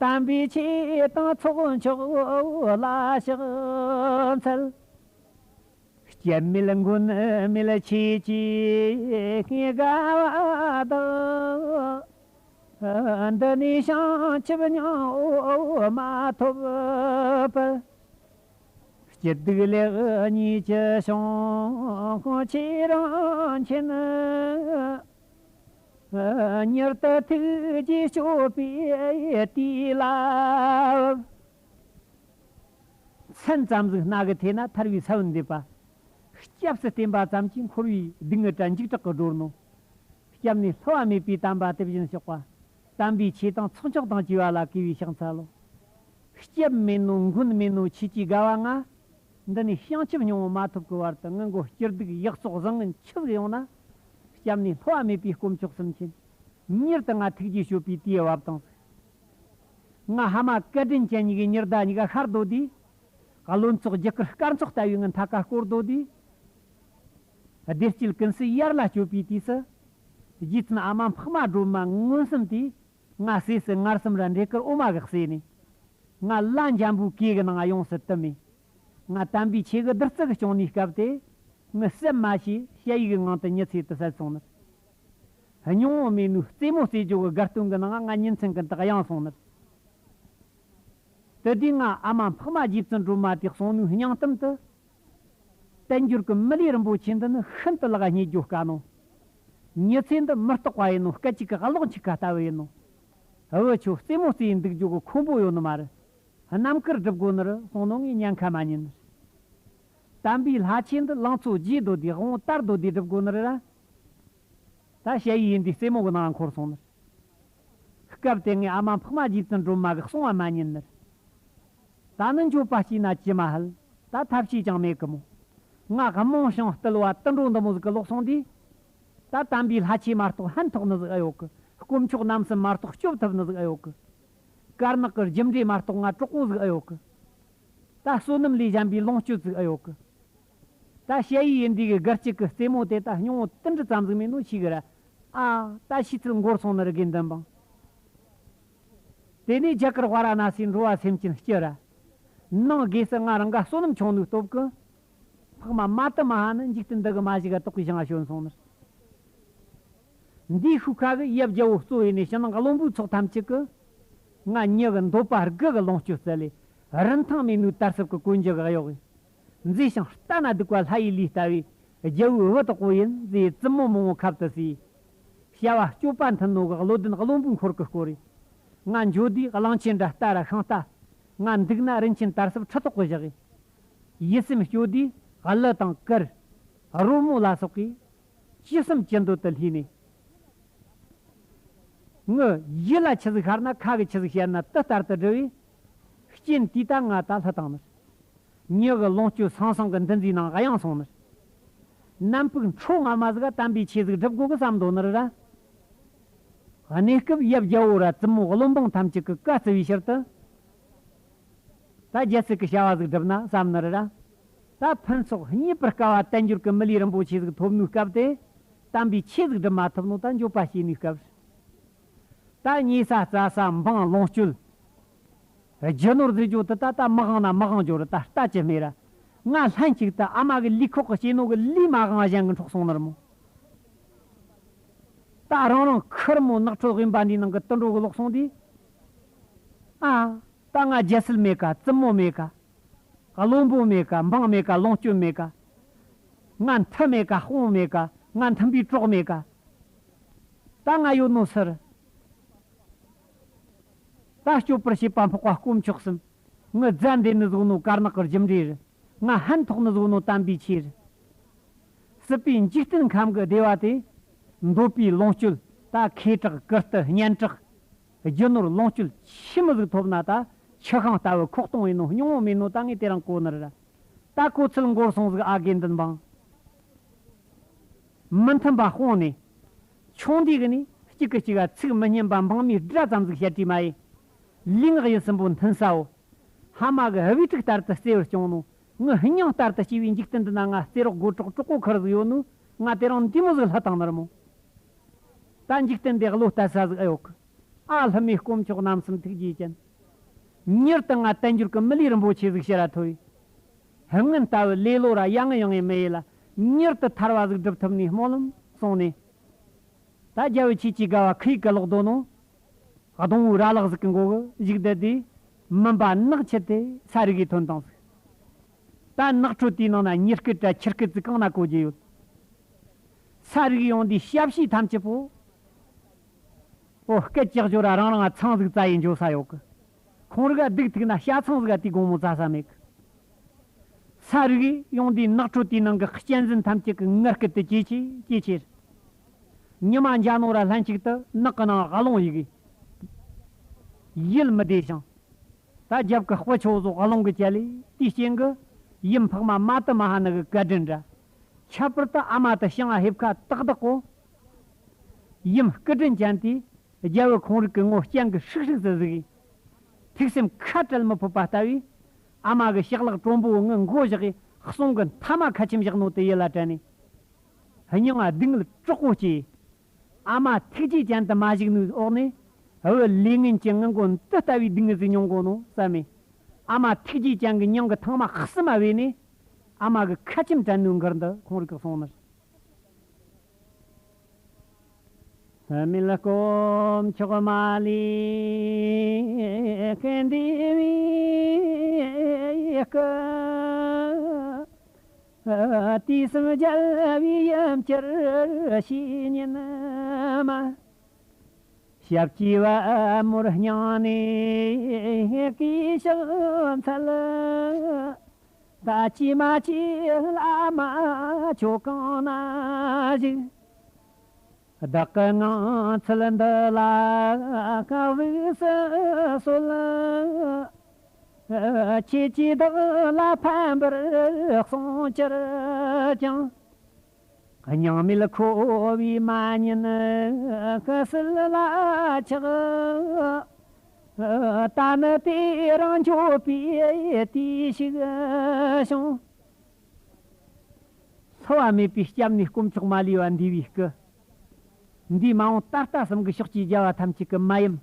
དམ་པའི་ཆོས་དང་ཚོགས་མཆོག་ལ་ཕྱག་འཚལ། སྐྱབས་མེད་མགོན་མེད་ཆོས་ཀྱི་དགའ་བ་དག་འདི་ནས་བྱང་ཆུབ་སྙིང་པོ་མ་ཐོབ་བར། སྐྱིད་སྡུག་ལེགས་ཉེས་ཀྱི་གཤོང་ཁུངས་ཆེ་རིང་ཆེན། མྱུར་དུ་ཐུགས་རྗེས་སྤྱོད་པའི་དུས་ལ་བབ། མཚན་ཙམ་ཟིག་སྣ་གི་ཐད་ན་ཐར་བའི་ས་བོན་འདེབས་པ། སྐྱབས་སུ་བསྟེན་པ་ཙམ་གྱིས་འཁོར་བའི་སྡུག་བསྔལ་དྲ་འཇིགས་སྐྲག་གི་སྒྲོལ་ནོ། སྐྱབས་ནས་བསླུ་བ་མེད་པའི་དམ་པ་དེ་བཞིན་གཤེགས་པ། དམ་པའི་ཆོས་དང་ཚོགས་མཆོག་དང་བཅས་པ་ལ་གུས་པས་ཕྱག་འཚལ་ལོ། སྐྱབས་མེད་ནོ་མགོན་མེད་ནོ་ཆོས་ཀྱི་དགའ་བ་ང་། འདི་ནས་བྱང་ཆུབ་སྙིང་པོ་མ་ཐོབ་ཀྱི་བར་དུ་ངི་མགོ་སྐྱིད་སྡུག་ཡག་བཙོག་བཟང་ངན་ཆི་ཟིག་ཡོང་ན། སྐྱབས་ནས་བསླུ་བ་མེད་པའི་དཀོན་མཆོག་གསུམ་མཁྱེན། མྱུར་དུ་ང་ཐུགས་རྗེས་སྤྱོད་པའི་དུས་བབ་དང་། ང་ཕ་མ་བཀའ་དྲིན་ཅན་གཉིས་ཀྱི་ཉི་ཟླ་གཉིས་ཀ་ཤར་སྡོད་དུས། བློན་ཚོགས་རྒྱུ་སྐར་སྐར་ཚོགས་ལྟ་བུའི་ངི་མཐའ་ཀ་བསྐོར་སྡོད་དུས། བདེ་སྐྱིད་ཀུན་གསལ་ཡར་ལ་སྤྱོད་པའི་དུས་སུ། རྗེ་བཙུན་ཨ་མ་འཕགས་མ་སྒྲོལ་མ་མངོན་སུམ་དུས། ང་སྲས་སུ་མངར་གསུམ་ར་འབྲས་དཀར་འོ་མ་གི་སྲས་ནས། ང་ལ་འཇམ་པོའི་གོས་གི་ནང་ཡོངས་སུ་དུམ་མེ། ང་དམ་པའི་ཆོས་གི་བདུད་རྩི་གི་བཅུང་ནས་སྐབས་དེ། ངི་སེམས་མ་ཤེས་ཞ་ཡི་གི་ངང་དུ་ཉི་ཚེ་དུ་བསད་སོང་ནི། སྙིང་པོ་མེད་ནོ་རྩེད་མོ་རྩེ་རྒྱུ་གི་དགའ་སྟོན་གི་ནང་ང་ཉིན་མཚན་ཀུན་ཏུ་གཡེང་སོང་ནི། དེ་དུས་ང་ཨ་མ་འཕགས་མ་རྗེ་བཙུན་སྒྲོལ་མ་དེ་གསུང་ནོའི་སྙིང་གཏམ་དུ། དལ་འབྱོར་གྱི་མི་ལུས་རིན་པོ་ཆེ་འདི་ནི་ཤིན་ཏུ་ལག་རྙེད་རྒྱུ་དཀའ་ནོ། མྱི་ཚེ་འདི་མི་རྟག་པ་ཡིན་ནོ། སྐད་ཅིག་གི་གློག་འཁྱུག་ཁ་ལྟ་བུ་ཡིན་ནོ། བུ་ཆོ་རྩེད་མོ་རྩེ་ཡི་འདུག་རྒྱུ་གི་ཁོམ་པོ་ཡོད་ནི་མ་རེད། རྣམ་དཀར་སྒྲུབ་དགོས་ནི་རེད་གསུང་ནོ་ངས་ཉན་ཁ་མ་ཉན་ནི་རེད། དམ་པའི་ལྷ་ཆོས་འདི་ལང་ཚོ་རྗེས་སྡོད་དེ་དབང་བསྟར་སྡོད་དེ་སྒྲུབ་དགོས་ནི་རེད་ར། ད་ཞ་ཡི་ཡིན་དུས་རྩེད་མོ་གི་ནང་འཁོར་སོང་ནི་རེད། སྐབས་དེ་ངས་ཨ་མ་འཕགས་མ་རྗེ་བཙུན་སྒྲོལ་མ་གི་གསུང་བ་མ་ཉན་ནི་རེད། ད་ནི་འགྱོད་པ་སྐྱེས་ན་ཅི་མ་ཧལ། ད་ཐབས་ཤེས་ཀྱང་མེད་གི་མོ། ང་རྨོངས་ཤིང་རྟུལ་བ་དུད་འགྲོ་འདི་མོ་ཟིག་གི་ལོག་སོང་དུས། ད་དམ་པའི་ལྷ་ཆོས་མ་གཏོགས་ཕན་ཐོགས་ནི་ཟིག་ཨེ་ཡོད་གི། དཀོན་མཆོག་རྣམ་གསུམ་མ་གཏོགས་སྐྱོབ་ཐུབ་ནི་ཟིག་ཨེ་ཡོད་གི། དཀར་ནག་གི་རྒྱུ་འབྲས་མ་གཏོགས་ང་གྲོགས་པོ་ཟིག་ཨེ་ཡོད་གི། ད་བསོད་ནམས་ལས་གཞན་པའི་ལོངས་སྤྱོད་ཟིག་ཨེ་ཡོད་གི། ད་ཞ་ཡི་ཡིན་དུས་གི་སྒར་གཅིག་གི་རྩེད་མོ་དེ་ད་སྙིང་པོ་དུད་འགྲོ་ཙམ་ཟིག་མེད་ནོ་ཤེས་གི་ར། ཨ། ད་ཤེས་ཚུལ་འགོར་སོང་ནི་རེད་དགེ་འདུན་འབངས། དེ་ནས་རྒྱ་གར་ཝཱ་ར་ཎ་སིའི་འགྲོ་བ་སེམས་ཅན་སྤྱི་ར། ནང་སྒོས་སུ་ང་རང་ག་བསོད་ནམས་ཆུང་ནོའི་སྟོབས་ཀྱིས། འཕགས་མ་མ་ཏི་མ་ཧ་ནི་འཇིག་རྟེན་འདི་གི་མ་ཞིག་ག་གཏོགས་པའི་ཞིང་ང་བྱོན་སོང་ནི། འདིའི་ཤུགས་ཁ་གི་ཡབ་རྒྱལ་པོ་གཙོ་བོ་ཡིན་ནས་ཕྱི་ནང་བློན་པོའི་ཚོགས་ཐམས་ཅད་ཀྱིས། ང་མྱི་གི་འདོད་པ་དགུ་གི་ལོངས་སྤྱོད་སྩལ་ལས། རིན་ཐང་མེད་ནོའི་དར་ཟབ་ཀྱི་གོན་རྒྱུ་གཡོགས། མཛེས་ཤིང་ལྟ་ན་སྡུག་པ་ལྷ་ཡི་ལུས་ལྟ་བུའི་རྒྱལ་པོའི་བུ་དག་པོ་ཡིན་ཟེར། བཙུན་མོ་མང་བོ་ཁབ་ཏུ་བསྲེས། བྱ་བ་སྤྱོད་པ་མཐུན་ནོ་གི་བློ་ལྡན་བློན་པོའི་འཁོར་གྱིས་བསྐོར་རེ། ང་འགྱོ་དུས་གླང་ཆེན་འདྲ་རྟ་ར་ཤིང་རྟ། ང་འདུག་ན་རིན་ཆེན་དར་ཟབ་ཁྲི་ཐོག་གི་བཞག་གི། ཡིད་སེམས་སྐྱོ་དུས་གླུ་དང་གུར། རོལ་མོ་ལ་སོགས་ཀྱིས་ཅི་བསམ་ཅི་འདོད་དུ་ལྷོས་ནས། ངི་ཡིད་ལ་ཆི་ཟིག་ཤར་ན་ཁ་གི་ཆི་ཟིག་བཤད་ན་དེ་ལྟར་དུ་བསྒྲུབས་པས། རྐྱེན་དེས་ད་ང་ད་ལྷ་བཏང་ནི། མྱི་གི་ལོངས་སྤྱོད་སང་སང་གི་འདུ་འཛིའི་ནང་གཡེང་སོང་ནི། ནམ་ཕུགས་འཕྲོ་སྔ་མ་ཟིག་ག་དམ་པའི་ཆོས་ཟིག་སྒྲུབ་དགོ་གི་བསམ་འདོད་ནི་རེད་ར། གནས་སྐབས་ཡབ་རྒྱལ་པོ་ར་བཙུན་མོ་བློན་འབངས་ཐམས་ཅད་ཀྱི་བཀའ་བརྩི་བའི་ཕྱིར་དུ། ད་རྒྱལ་སྲིད་ཀྱི་བྱ་བ་ཟིག་སྒྲུབ་ན་བསམ་ནི་རེད་ར། ད་ཕུན་ཚོགས་རྙེད་པར་དཀའ་བ་དལ་འབྱོར་གྱི་མི་ལུས་རིན་པོ་ཆེ་ཟིག་ཐོབ་ནུས་སྐབས་དེ། དམ་པའི་ཆོས་ཟིག་སྒྲུབ་མ་ཐུབ་ནོ་ད་འགྱོད་པ་སྐྱེ་ནུས་སྐབས། ད་ཉེ་ས་རྩ་ས་འབངས་ལོངས་སྤྱོད། རྒྱུ་ནོར་ཟེར་རྒྱུ་དེ་ད་ལྟ་མི་དབང་ན་མི་དབང་འགྱོ་རེད། ད་ལྟ་ཅི་སྨྲས་ར། ང་ལྷན་ཅིག་ཏུ་ཨ་མ་གི་ལུས་ཁོག་གི་སྐྱེས་ནོ་གི་ལུས་མ་དབང་གཞན་གྱི་འཕྲོག་སོང་ནི་རེད་མོ། ད་རང་རང་ཁུ་རི་མོ་ནགས་ཁྲོད་དབེན་པ་འདིའི་ནང་གི་དུད་འགྲོ་གི་ལོག་སོང་དུས། ཨ། ད་ང་རྒྱལ་སྲིད་མེད་ཀ། བཙུན་མོ་མེད་ཀ། བློན་པོ་མེད་ཀ། འབངས་མེད་ཀ། ལོངས་སྤྱོད་མེད་ཀ། ང་མཐུ་མེད་ཀ། དཔུང་མེད་ཀ། ང་མཐུན་པའི་གྲོགས་མེད་ཀ། ད་ང་ཡོད་ནོ་སུ་རེད། ད་སྐྱོབ་པར་བྱེད་པ་འཕགས་པ་དཀོན་མཆོག་གསུམ། ངི་རྫ་འདེད་ནི་བཟོ་ནོ་དཀར་ནག་གི་རྒྱུ་འབྲས་རེད། ང་ཕན་ཐོགས་ནི་བཟོ་ནོ་དམ་པའི་ཆོས་རེད། སྲིད་པའི་འཇིག་རྟེན་ཁམས་ཀྱི་བདེ་བ་དེ། འདོད་པའི་ལོངས་སྤྱོད། ད་ཁེ་གྲགས། ཀིར་ཏི། སྙན་གྲགས། རྒྱུ་ནོར་ལོངས་སྤྱོད་ཆི་མོ་ཟིག་ཐོབ་ན་ད་ཆུ་ཤིང་ལྟ་བུ་ཁོག་སྟོང་ཡིན་ནོ་སྙིང་བོ་མེད་ནོ་ད་ངས་དེ་རིང་གོ་ནི་རེད། ད་གོ་ཚུལ་འགོར་སོང་ཟིག་ཨ་དགེ་འདུན་འབངས། མི་མཐུན་པ་སྤོང་ནས། ཆུང་དུས་གི་ནས་གཅིག་གིས་གཅིག་ག་ཚིག་མི་སྙན་པ་འབངས་མིའི་སྒྲ་ཙམ་ཟིག་བཤད་དྲིས་མ་ཡིན། ལུས་ངག་ཡིད་གསུམ་པོ་མཐུན་སའོ། ཕ་མ་གི་བུ་ཕྲུག་ལྟར་དུ་བརྩེ་བར་སྐྱོང་ནོ། ངི་སྙིང་ལྟར་དུ་སྐྱེ་བའི་འཇིག་རྟེན་འདི་ན་ང་བརྩེ་རོགས་སྒོ་གྲོགས་གྲོགས་པོ་ཁུར་ཟིག་ཡོད་ནོ། ང་དེ་རིང་འདི་མོ་ཟིག་ལྷ་བཏང་ནི་རེད་མོ། ད་འཇིག་རྟེན་འདི་བློ་གཏད་ས་ཟིག་ཨེ་ཡོད་གི། ཨ་ལྷ་མོའི་དཀོན་མཆོག་རྣམ་གསུམ་ཐུགས་རྗེ་ཅན། མྱུར་དུ་ང་དལ་འབྱོར་གྱི་མི་ལུས་རིན་པོ་ཆེ་ཟིག་ཕྱིར་ར་ཐོབ་ཡི། སྔོན་ལྟ་བུ་ལེ་ལོ་ར་ཡ་ངི་ཡང་ངི་མི་ཡེ་ལ། མྱུར་དུ་ཐར་བ་ཟིག་སྒྲུབ་ཐུབ་ནས་སྨོན་ལམ་གསུངས་ནས། ད་རྒྱལ་བུ་ཆོས་ཀྱི་དགའ་བ་ཁོའི་སྐུ་ལོག་དོ་ནོ། སྡོང་བོའི་ར་ལག་ཟིག་གི་མགོ་གི་བཞུགས་བསྡད་དེ། མུན་པ་ནག་ཆེ་དེ་ས་རུ་གི་ཐོན་དང་ཟིག་ད་ནགས་ཁྲོད་དེའི་ནང་ན་ཉི་སྐུད་དྲ་ཆུ་སྐུད་ཙི་གང་ན་གོ་རྒྱུ་ཡོད། ས་རུག་ཡོང་དུས་ཞབས་ཕྱི་ཐམས་ཅད་པོ། ཨོ་སྐད་ཅིག་ཅོ་ར་རང་རང་ང་ཚང་ཟིག་བཙལ་ཡི་འགྱོ་ས་ཡོད་གི། ཁོང་རིག་ག་སྡུག་ཐུག་ན་ཤ་ཚང་ཟིག་ག་དེའི་དགོང་མོ་བཙལ་ས་མེད་གི། ས་རུག་ཡོང་དུས་ནགས་ཁྲོད་དེའི་ནང་གི་གཅན་གཟན་ཐམས་ཅད་ཀྱི་ངར་སྐད་དེ་ཇེ་ཆེ་ཇེ་ཆེར། ཉི་མ་འཇའ་ནོར་ར་ལྷན་ཅིག་ཏུ་ནགས་ཀྱི་ནང་གློང་ཡི་གི། ཡིད་མི་བདེ་ཞིང་། ད་རྒྱབ་ཀྱི་དཔེ་ཆོ་བཟོ་གླང་གི་ཅ་ལེ་དེའི་རྐྱེན་གྱིས་ཡུམ་འཕགས་མ་མ་ཏི་མ་ཧ་ནི་གི་བཀའ་དྲིན་འདྲ། ཁྱད་པར་དུ་ཨ་མ་དེ་ཞིང་ང་ཧེབ་ཁ་ཏག་ཏག་གོ། ཡུམ་སྐུ་དྲིན་ཅན་དེས་རྒྱལ་བུ་ཁོང་རིག་གི་ངོ་སྤྱན་གྱི་ཧྲིག་ཧྲིག་ཏུ་གཟིགས། ཐུགས་སེམས་ཁ་བྲལ་མི་ཕོད་པ་ལྟ་བུས། ཨ་མ་གི་ཕྱག་ལག་དྲོན་པོ་ངི་མགོ་བཞག་གི་གསུང་གི་མཐའ་མ་ཁ་ཆེམས་བཞག་ནོ་དེ་ཡིད་ལ་དྲན་ནས། སྙིང་ང་སྡུག་བསྔལ་དྲག་པོ་སྐྱེས། ཨ་མ་ཐུགས་རྗེ་ཅན་དུ་མ་བཞུགས་ནོའི་འོག་ནས། བུ་ལས་ངན་གྱི་ངན་མགོ་འདི་ལྟ་བུའི་སྡུག་བསྔལ་ཟིག་མྱོང་གོ་ནོ་བསམ་མེད། ཨ་མ་ཐུགས་རྗེ་ཅན་གྱི་མྱིང་གི་ཐང་མ་གསུམ་མ་བོས་ནས། ཨ་མ་གི་ཁ་ཆེམས་དྲན་ནོའི་མགུར་འདི་ཁོང་རིག་གི་གསུང་ནི། མི་ལ་དཀོན་མཆོག་མ་ལུས་ཀུན་བདེ་བའི་སྐུ། དུས་གསུམ་རྒྱལ་བའི་ཡུམ་གྱུར་བཤེས་གཉེན་མ། ཞབས་ཀྱི་པད་མོར་སྙིང་ནས་གུས་ཕྱག་འཚལ། ད་ཅི་མ་ཅི་བླ་མ་ཁྱོད་གང་ན་བཞུགས། བདག་གི་ངང་ཚུལ་འདི་ལ་དགའ་བས་སུ་གསོལ། ཁྱེད་ཀྱིས་བདག་ལ་ཕན་པར་གསུང་གྱུར་ཀྱང་། སྙིང་མེད་ཁོ་བོས་མ་ཉན་སྐུ་སྲིད་ལ་ཆགས། ད་ནི་དེ་རིང་འགྱོད་པའི་དུས་ཤིག་བྱུང་། བསླུ་བ་མེད་པའི་སྐྱབས་གནས་དཀོན་མཆོག་མ་ལུས་པ་འདུས་པའི་སྐུ། འདིས་མ་འོངས་ད་ལྟ་གསུམ་གྱི་ཕྱོགས་ཀྱི་རྒྱལ་བ་ཐམས་ཅད་ཀྱི་མ་ཡུམ།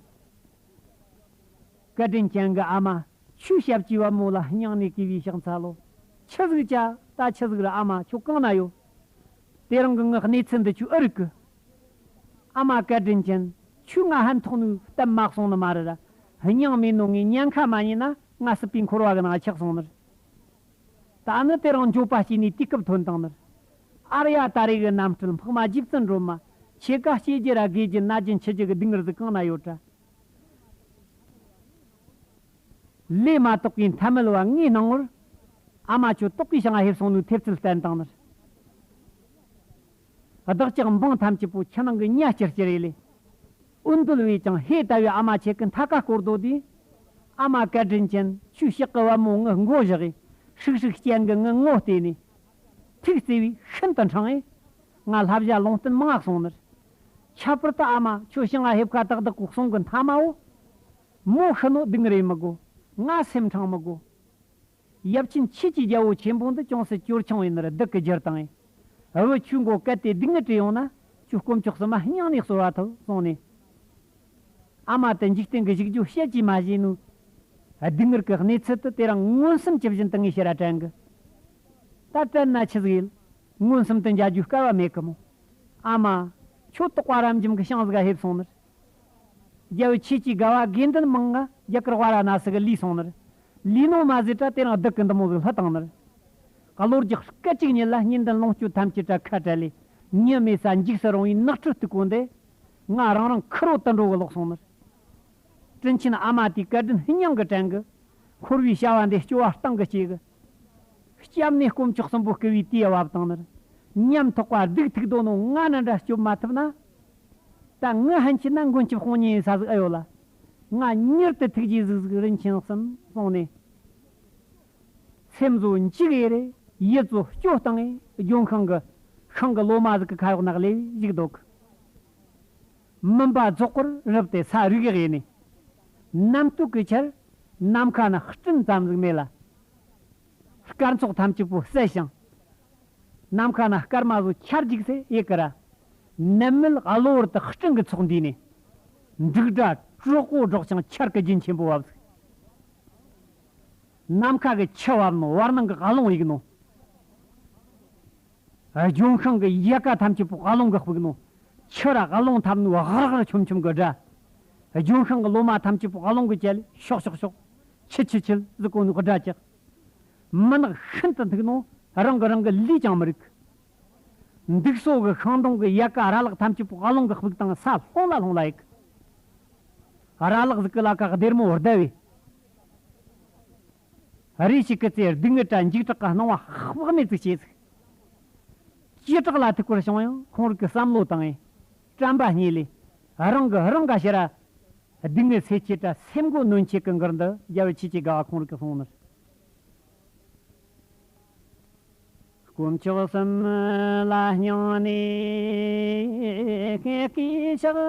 བཀའ་དྲིན་ཅན་གྱི་ཨ་མ། ཁྱོའི་ཞབས་ཀྱི་པད་མོ་ལ་སྙིང་ནས་གུས་པའི་ཕྱག་འཚལ་ལོ། ཆི་ཟིག་བྱ། ད་ཆི་ཟིག་རེད། ཨ་མ་ཁྱོད་གང་ན་ཡོད། དེ་རིང་གི་ངའི་གནས་ཚུལ་འདི་ཁྱོད་ཨེ་རིག་གི། ཨ་མ་བཀའ་དྲིན་ཅན། ཁྱོས་ང་ཕན་ཐོགས་ནོའི་གཏམ་མ་གསུངས་ནི་མ་རེད་ར། སྙིང་མེད་ནོ་ངས་ཉེན་ཁ་མ་ཉན་ན། ང་སྲིད་པའི་འཁོར་བ་གི་ནང་ཆགས་སོང་ནི་རེད། ད་ནི་དེ་རིང་འགྱོད་པ་སྐྱེས་ནས་དུས་སྐབས་ཐོན་བཏང་ནི་རེད། ཨར་ཡ་ད་རེ་གི་རྣམ་སྤྲུལ་འཕགས་མ་རྗེ་བཙུན་སྒྲོལ་མ། ཁྱེད་ཀ་སྐྱེ་རྒྱུ་ར་རྒས་རྒྱུ་ན་རྒྱུ་འཆི་རྒྱུ་གི་སྡུག་བསྔལ་ཟིག་གང་ན་ཡོད་དྲ། ལས་མ་དོགས་པའི་མཐའ་མལ་བ་ངའི་སྣང་ངོར། ཨ་མ་ཁྱོད་དོགས་པའི་ཞིང་ང་ཕེབས་སོང་ནོའི་ཐེབས་རྩལ་བསྟན་བཏང་ནི་རེད། བདག་ཅག་འབངས་ཐམས་ཅད་པོ་ཁྱེད་ནང་གི་ཉ་སྐྱུར་སྐྱུར་རེ་ལས། འོན་ཏོལ་བས་ཀྱང་ཧེ་ལྟ་བུའི་ཨ་མ་ཁྱེད་ཀྱི་མཐའ་ཀ་སྐོར་རྡོ་དེ། ཨ་མ་བཀའ་དྲིན་ཅན་ཁྱོའི་ཕྱག་གི་བ་མོ་ངི་མགོ་བཞག་གི། ཧྲིག་ཧྲིག་སྤྱན་གི་ངི་ངོ་བལྟས་ནས། ཐུགས་བརྩེ་བས་ཤིན་ཏུ་འཕྲང་ངེ། ང་བསླབ་བྱ་ལུང་བསྟན་མང་ང་གསུངས་ནི་རེད། ཁྱད་པར་དུ་ཨ་མ་ཁྱོད་ཞིང་ང་ཕེབས་ཁ་ཏག་ཏག་གོ་གསུང་གི་མཐའ་མའོ། མོ་ཤི་ནོ་སྡུག་རེ་མི་དགོ། ང་སེམས་འཕྲང་མི་དགོ། ཡབ་ཆེན་ཆོས་ཀྱི་རྒྱལ་པོ་ཆེན་པོ་འདི་ཅུང་ཟད་ཅོར་ཆུང་བའི་ནི་ར་སྡུག་གི་རྒྱུར་བཏང་ངེ། བུ་ཁྱོའི་མགོ་བཀལ་ཏེ་སྡུག་བསྔལ་བྲལ་ཡོང་ན་ཁྱོད་དཀོན་མཆོག་གསུམ་མ་སྙིང་ནས་གསོལ་བ་ཐོབ་གསུངས་ནས། ཨ་མ་དེ་འཇིག་རྟེན་གྱི་བཞུགས་རྒྱུ་བཤད་ཀྱིས་མ་བཞེས་ནོ། སྡུག་བསྔལ་གྱི་གནས་ཚུལ་དེ་དེ་རིང་མངོན་སུམ་ཇི་བཞིན་དུ་ངས་ཕྱིར་ར་དྲན་གི། ད་དྲན་ན་ཆི་ཟིག་ཡིན། མངོན་སུམ་དུ་མཇལ་རྒྱུའི་སྐལ་བ་མེད་གི་མོ། ཨ་མ། ཁྱོད་དོགས་པ་རབ་འཇོམས་ཀྱི་ཤིང་ཟིག་ག་ཕེབས་སོང་ནི་རེད། རྒྱལ་བུ་ཆོས་ཀྱི་དགའ་བ་དགེ་འདུན་མང་ང་རྒྱ་གར་ཝཱ་ར་ཎ་སི་གི་ལུས་སོང་ནི་རེད། ལུས་ནོ་མ་ཟད་དྲ་དེ་རིང་སྡུག་གི་འདི་མོ་ཟིག་ལྷུད་བཏང་ནི་རེད། གློ་རྒྱག་སྐད་ཅིག་ཉིད་ལ་གཉེན་འདུན་ལོངས་སྤྱོད་ཐམས་ཅད་དྲ་ཁ་བྲལ་ལས། མྱི་མེད་ས་འཇིགས་སུ་རུང་བའི་ནགས་ཁྲོད་སྟུག་པོ་འདི། ང་རང་རང་ཁུར་བོ་དུད་འགྲོ་གི་ལོག་སོང་ནི་རེད། དྲིན་ཆེན་ཨ་མ་དེའི་བཀའ་དྲིན་སྙིང་གི་དྲན་གི། འཁོར་བའི་བྱ་བ་འདི་སྐྱོ་བ་སྟེང་གི་སྐྱེ་གི། སྐྱབས་གནས་དཀོན་མཆོག་གསུམ་པོ་བསྐུལ་བའི་དུས་བབ་བཏང་ནི་རེད། ཉམ་ཐག་པ་སྡུག་ཐུག་དོ་ནོ་ང་ནི་འདྲ་སྐྱོབ་མ་ཐུབ་ན། ད་ངི་ཧན་ཆི་ན་མགོན་སྐྱབས་དཔུང་གཉེན་ཡིན་ས་ཟིག་ཨེ་ཡོད་ལ། ང་མྱུར་དུ་ཐུགས་རྗེ་གཟིགས་གཟིགས་རིན་ཆེན་གསུམ་གསུངས་ནས། སེམས་ཚོ་འཇིགས་ཡེ་རེ། ཡིད་ཚོ་སྐྱོ་བཏང་ངེ་ལྗོན་ཤིང་གི་ཤིང་གི་ལོ་མ་ཟིག་གི་ཁ་གཡོག་ནག་ལས་བཞུགས་འདུག་མུན་པ་རྫོགས་པར་རིབ་སྟེ་ས་རུག་ཡག་ཡིན་ནས། ནམ་སྟོད་ཀྱི་ཆར་ནམ་མཁའ་ན་སྤྲིན་ཙམ་ཟིག་མེད་ལ། སྐར་ཚོགས་ཐམས་ཅད་པོ་གསལ་ཞིང་། ནམ་མཁའ་ན་སྐར་མ་ཚོ་ཆར་རྒྱུག་སེ་ཡེ་གི་ར། ནམ་མེད་གློ་བུར་དུ་སྤྲིན་གྱི་ཚོགས་འདུས་ནས། འབྲུག་སྒྲ་གྲོག་པོ་སྒྲོག་ཅིང་ཆར་གྱི་རྒྱུན་ཆེན་པོ་བབས་ཟིག་ནམ་མཁའ་གི་ཆུ་བབས་ནོ། བར་སྣང་གི་རླུང་གཡུག་ནོ། ལྗོན་ཤིང་གི་ཡལ་ག་ཐམས་ཅད་པོ་རླུང་གིས་སྤུག་ནོ། ཆུ་ར་རླུང་འཐབ་ནོ་གར་གར་ཆོམ་ཆོམ་གི་སྒྲ། ལྗོན་ཤིང་གི་ལོ་མ་ཐམས་ཅད་པོ་རླུང་གིས་བཅད་ལེ་ཤོག་ཤོག་ཤོག་ཆི་ཆི་ཆི་ཟིག་གོ་ནོ་སྒྲ་ཅིག་མུན་ནག་ཤིན་ཏུ་མཐུག་ནོ། རང་གི་རང་གི་ལུས་ཀྱང་མི་རིག་འདུག་སོ་གི་ཤིང་སྡོང་གི་ཡལ་ག་ར་ལག་ཐམས་ཅད་པོ་རླུང་གིས་སྤུག་དང་ས་ལྷུང་ལ་ལྷུང་ལ་ཡིག་ར་ལག་ཟིག་གི་ལ་ཀ་སྡེར་མོ་བརྡལ་བས། རེ་ཞིག་གི་ཚེ་སྡུག་བསྔལ་དྲ་འཇིགས་སྐྲག་གི་སྣང་བ་དཔག་མེད་ཅིག་སྐྱེས་ཟིག་སྐྱེ་སྐྲག་ལ་ཐུག་པར་བྱུང་ཡང་ཁོང་རིག་གི་བསམ་བློ་བཏང་ངས་དྲན་པ་རྙེད་ལས། རང་གི་རང་ག་ཕྱིར་ར། སྡུག་བསྔལ་སེལ་ཆེད་དྲ་སེམས་སྒོ་ནོན་ཆེད་ཀྱི་མགུར་འདི་རྒྱལ་བུ་ཆོས་ཀྱི་དགའ་བ་ཁོང་རིག་གི་གསུངས་ནི་རེད། དཀོན་མཆོག་གསུམ་ལ་སྙིང་ནས་གུས་ཕྱག་འཚལ།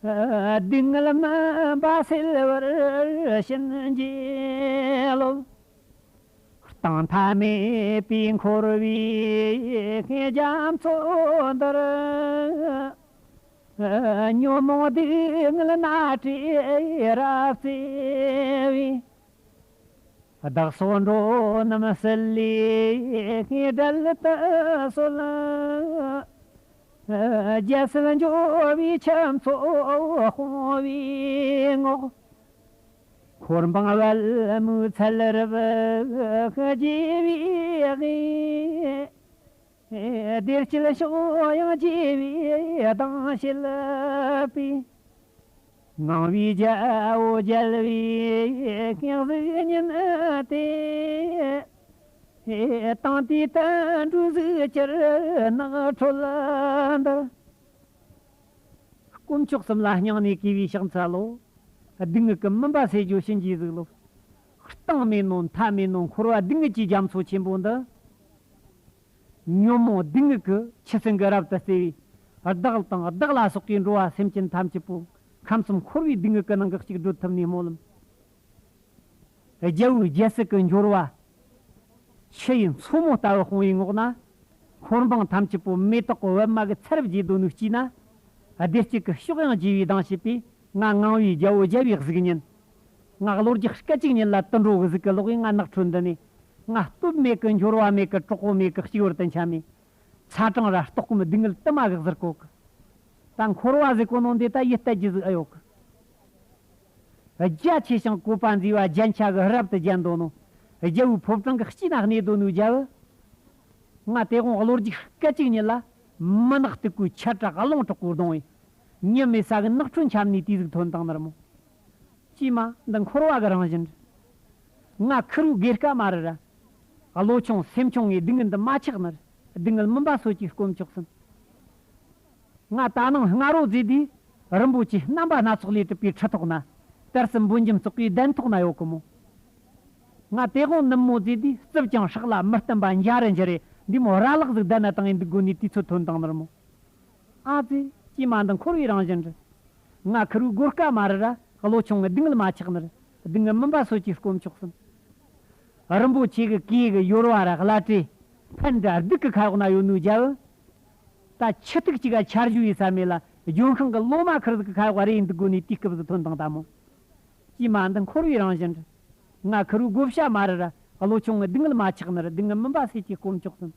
སྡུག་བསྔལ་མུན་པ་སེལ་བར་བྱིན་གྱིས་རློབས། གཏིང་མཐའ་མེད་པའི་འཁོར་བའི་རྒྱ་མཚོ་འདིར། ཉོན་མོངས་སྡུག་བསྔལ་རྣམ་སྤྲིན་རབ་བརྩེ་བས། བདག་སོགས་འགྲོ་རྣམས་སྲིད་ལས་བསྒྲལ་དུ་གསོལ། རྒྱལ་སྲིད་འབྱོར་བའི་ཁྱུ་མཚོ་སྤོང་བའི་ངོགས། འཁོར་འབངས་བལ་མོའི་ཚལ་རབས་རྒྱས་པའི་དབུས། བདེ་སྐྱིད་ཕྱོགས་ཡངས་རྒྱས་པའི་གདངས་བྱེད་པའི། ངང་བའི་རྒྱལ་པོ་རྒྱལ་བའི་གཟུགས་བརྙན་དེ། དང་དེའི་དུད་འགྲོའི་གཟུགས་ཅན་ནགས་ཁྲོད་འདིར། དཀོན་མཆོག་གསུམ་ལ་སྙིང་ནས་གུས་པས་ཕྱག་འཚལ་ལོ། སྡུག་བསྔལ་གྱི་མུན་པ་སེལ་རྒྱུ་བྱིན་གྱིས་གཟིགས་ལོ། གཏིང་མེད་ནོ་མཐའ་མེད་ནོ་འཁོར་བ་སྡུག་བསྔལ་གྱི་རྒྱ་མཚོ་ཆེན་པོ་འདི། ཉོན་མོངས་སྡུག་བསྔལ་གྱི་ཆུ་སྲིན་གྱིས་རབ་ཏུ་གཙེས་པའི་བདག་དང་བདག་ལ་སོགས་པའི་འགྲོ་བ་སེམས་ཅན་ཐམས་ཅད་པོ་ཁམས་གསུམ་འཁོར་བའི་སྡུག་བསྔལ་གྱི་ནང་གི་གཅིག་སྒྲོལ་ཐུབ་ནས་སྨོན་ལམ། རྒྱལ་པོའི་རྒྱལ་སྲིད་ཀྱི་འབྱོར་བ། ཆུ་ཡི་མཚོ་མོ་ལྟ་བུ་སྤུངས་པའི་ངོགས་ན། འཁོར་འབངས་ཐམས་ཅད་པོ་མེ་ཏོག་གི་པད་མ་གི་ཚལ་རབ་རྒྱས་སྡོད་ནོའི་དཀྱིལ་ན། བདེ་སྐྱིད་ཀྱི་ཕྱོགས་ཡངས་རྒྱས་པའི་གདངས་བྱེད་པས་ང་ངང་བའི་རྒྱལ་པོ་རྒྱལ་བའི་གཟུགས་བརྙན། ང་གློ་རྒྱག་སྐད་ཅིག་ཉིད་ལ་དུད་འགྲོ་གི་གཟུགས་ཀྱི་ལོག་ཡིན་ང་ནགས་ཁྲོད་འདི་ནས། ང་སྟོབས་མེད་གི་འབྱོར་བ་མེད་གི་གྲོགས་པོ་མེད་གི་གཅིག་བར་དུ་འཁྱམས་ནས། ཚ་གྲང་ར་ལྟོགས་སྐོམ་སྡུག་བསྔལ་དུ་མ་གི་གཟིར་གོ་གི། ད་འཁོར་བ་ཟེར་གོ་ནོ་འདི་ད་ཡིད་གཏད་རྒྱུ་ཟིག་ཨེ་ཡོད་གི། རྒྱ་ཆེ་ཞིང་བཀོད་པ་མཛེས་པ་རྒྱན་ཆ་གིས་རབ་ཏུ་བརྒྱན་དོ་ནོ། རྒྱལ་པོའི་ཕོ་བྲང་གི་དཀྱིལ་ན་གནས་དོ་ནོ་རྒྱལ་བུ། ང་དེ་དགོང་གློ་རྒྱུག་སྐད་ཅིག་ཉིད་ལ། མུན་ནག་སྟུག་པོའི་ཆར་དྲག་རླུང་དྲག་པོའི་གདོང་བས། ཉི་མའི་ས་གི་ནག་ཁྲོད་འཁྱམས་ནས་དུས་ཟིག་ཐོན་དང་ནི་ར་མོ། ཅི་མ་འདི་འཁོར་བ་གི་རང་བཞིན་རེད། ང་ཁུ་རུ་དགེ་དཀའ་མ་རེད་ར། བློ་ཆུང་སེམས་ཆུང་ངས་སྡུག་བསྔལ་འདི་མ་ཆགས་ནི་རེད། སྡུག་བསྔལ་མུན་པ་སོད་ཀྱིས་སྐོམ་ཆོག་ཟིན། ང་ད་ནངས་སྔ་རོ་བཟས་དུས་རིན་པོ་ཆེ་རྣམ་པ་སྣ་ཚོགས་ལས་གྲུབ་པའི་ཁྲི་ཐོག་ན། དར་སྲིན་འབུམ་འཇོམས་སོགས་ཀྱི་གདན་ཐོག་ན་ཡོད་གི་མོ། ང་དེ་དགོང་ནུབ་མོ་བཟས་དུས་རྩུབ་ཅིང་སྲེག་ལ་མི་བསྟུན་པ་འཇའ་རི་འཇའ་རི་འདི་མོ་ར་ལག་ཟིག་བསྡད་ན་བཏང་ཡིན་འདུག་དགོ་ནས་དུས་ཚོད་ཐོན་དང་ནི་ར་མོ། ཨ་ཙི། ཅི་མ་འདི་འཁོར་བའི་རང་བཞིན་རེད། ང་ཁུ་རུ་སྒོ་དཀའ་མ་རེད་ར། བློ་ཆུང་ངི་སྡུག་བསྔལ་མ་ཆགས་ནི་རེད། སྡུག་བསྔལ་མུན་པ་སོད་ཀྱིས་སྐོམ་ཆོག་ཟིན། རིན་པོ་ཆེ་གི་གོས་གི་ཡོལ་བ་ར་བླ་བྲེ། ཕན་འདྲ་སྡུག་གི་ཁ་འོག་ན་ཡོད་ནོ་རྒྱལ་བུ། ད་ཆུ་ཐིགས་གཅིག་ག་ཆར་ཞུ་ཡི་ས་མེད་ལ་ལྗོན་ཤིང་གི་ལོ་མ་ཁུར་ཟིག་གི་ཁ་འོག་རེ་ཡིན་འདུག་དགོ་ནས་དུས་སྐབས་སུ་ཐོན་དང་ད་མོ། ཅི་མ་འདི་འཁོར་བའི་རང་བཞིན་རེད། ང་ཁུ་རུ་བགོ་བཤའ་མ་རེད་ར། བློ་ཆུང་ངི་སྡུག་བསྔལ་མ་ཆགས་ནི་རེད། སྡུག་བསྔལ་མུན་པ་སོད་ཀྱིས་སྐོམ་ཆོག་ཟིན།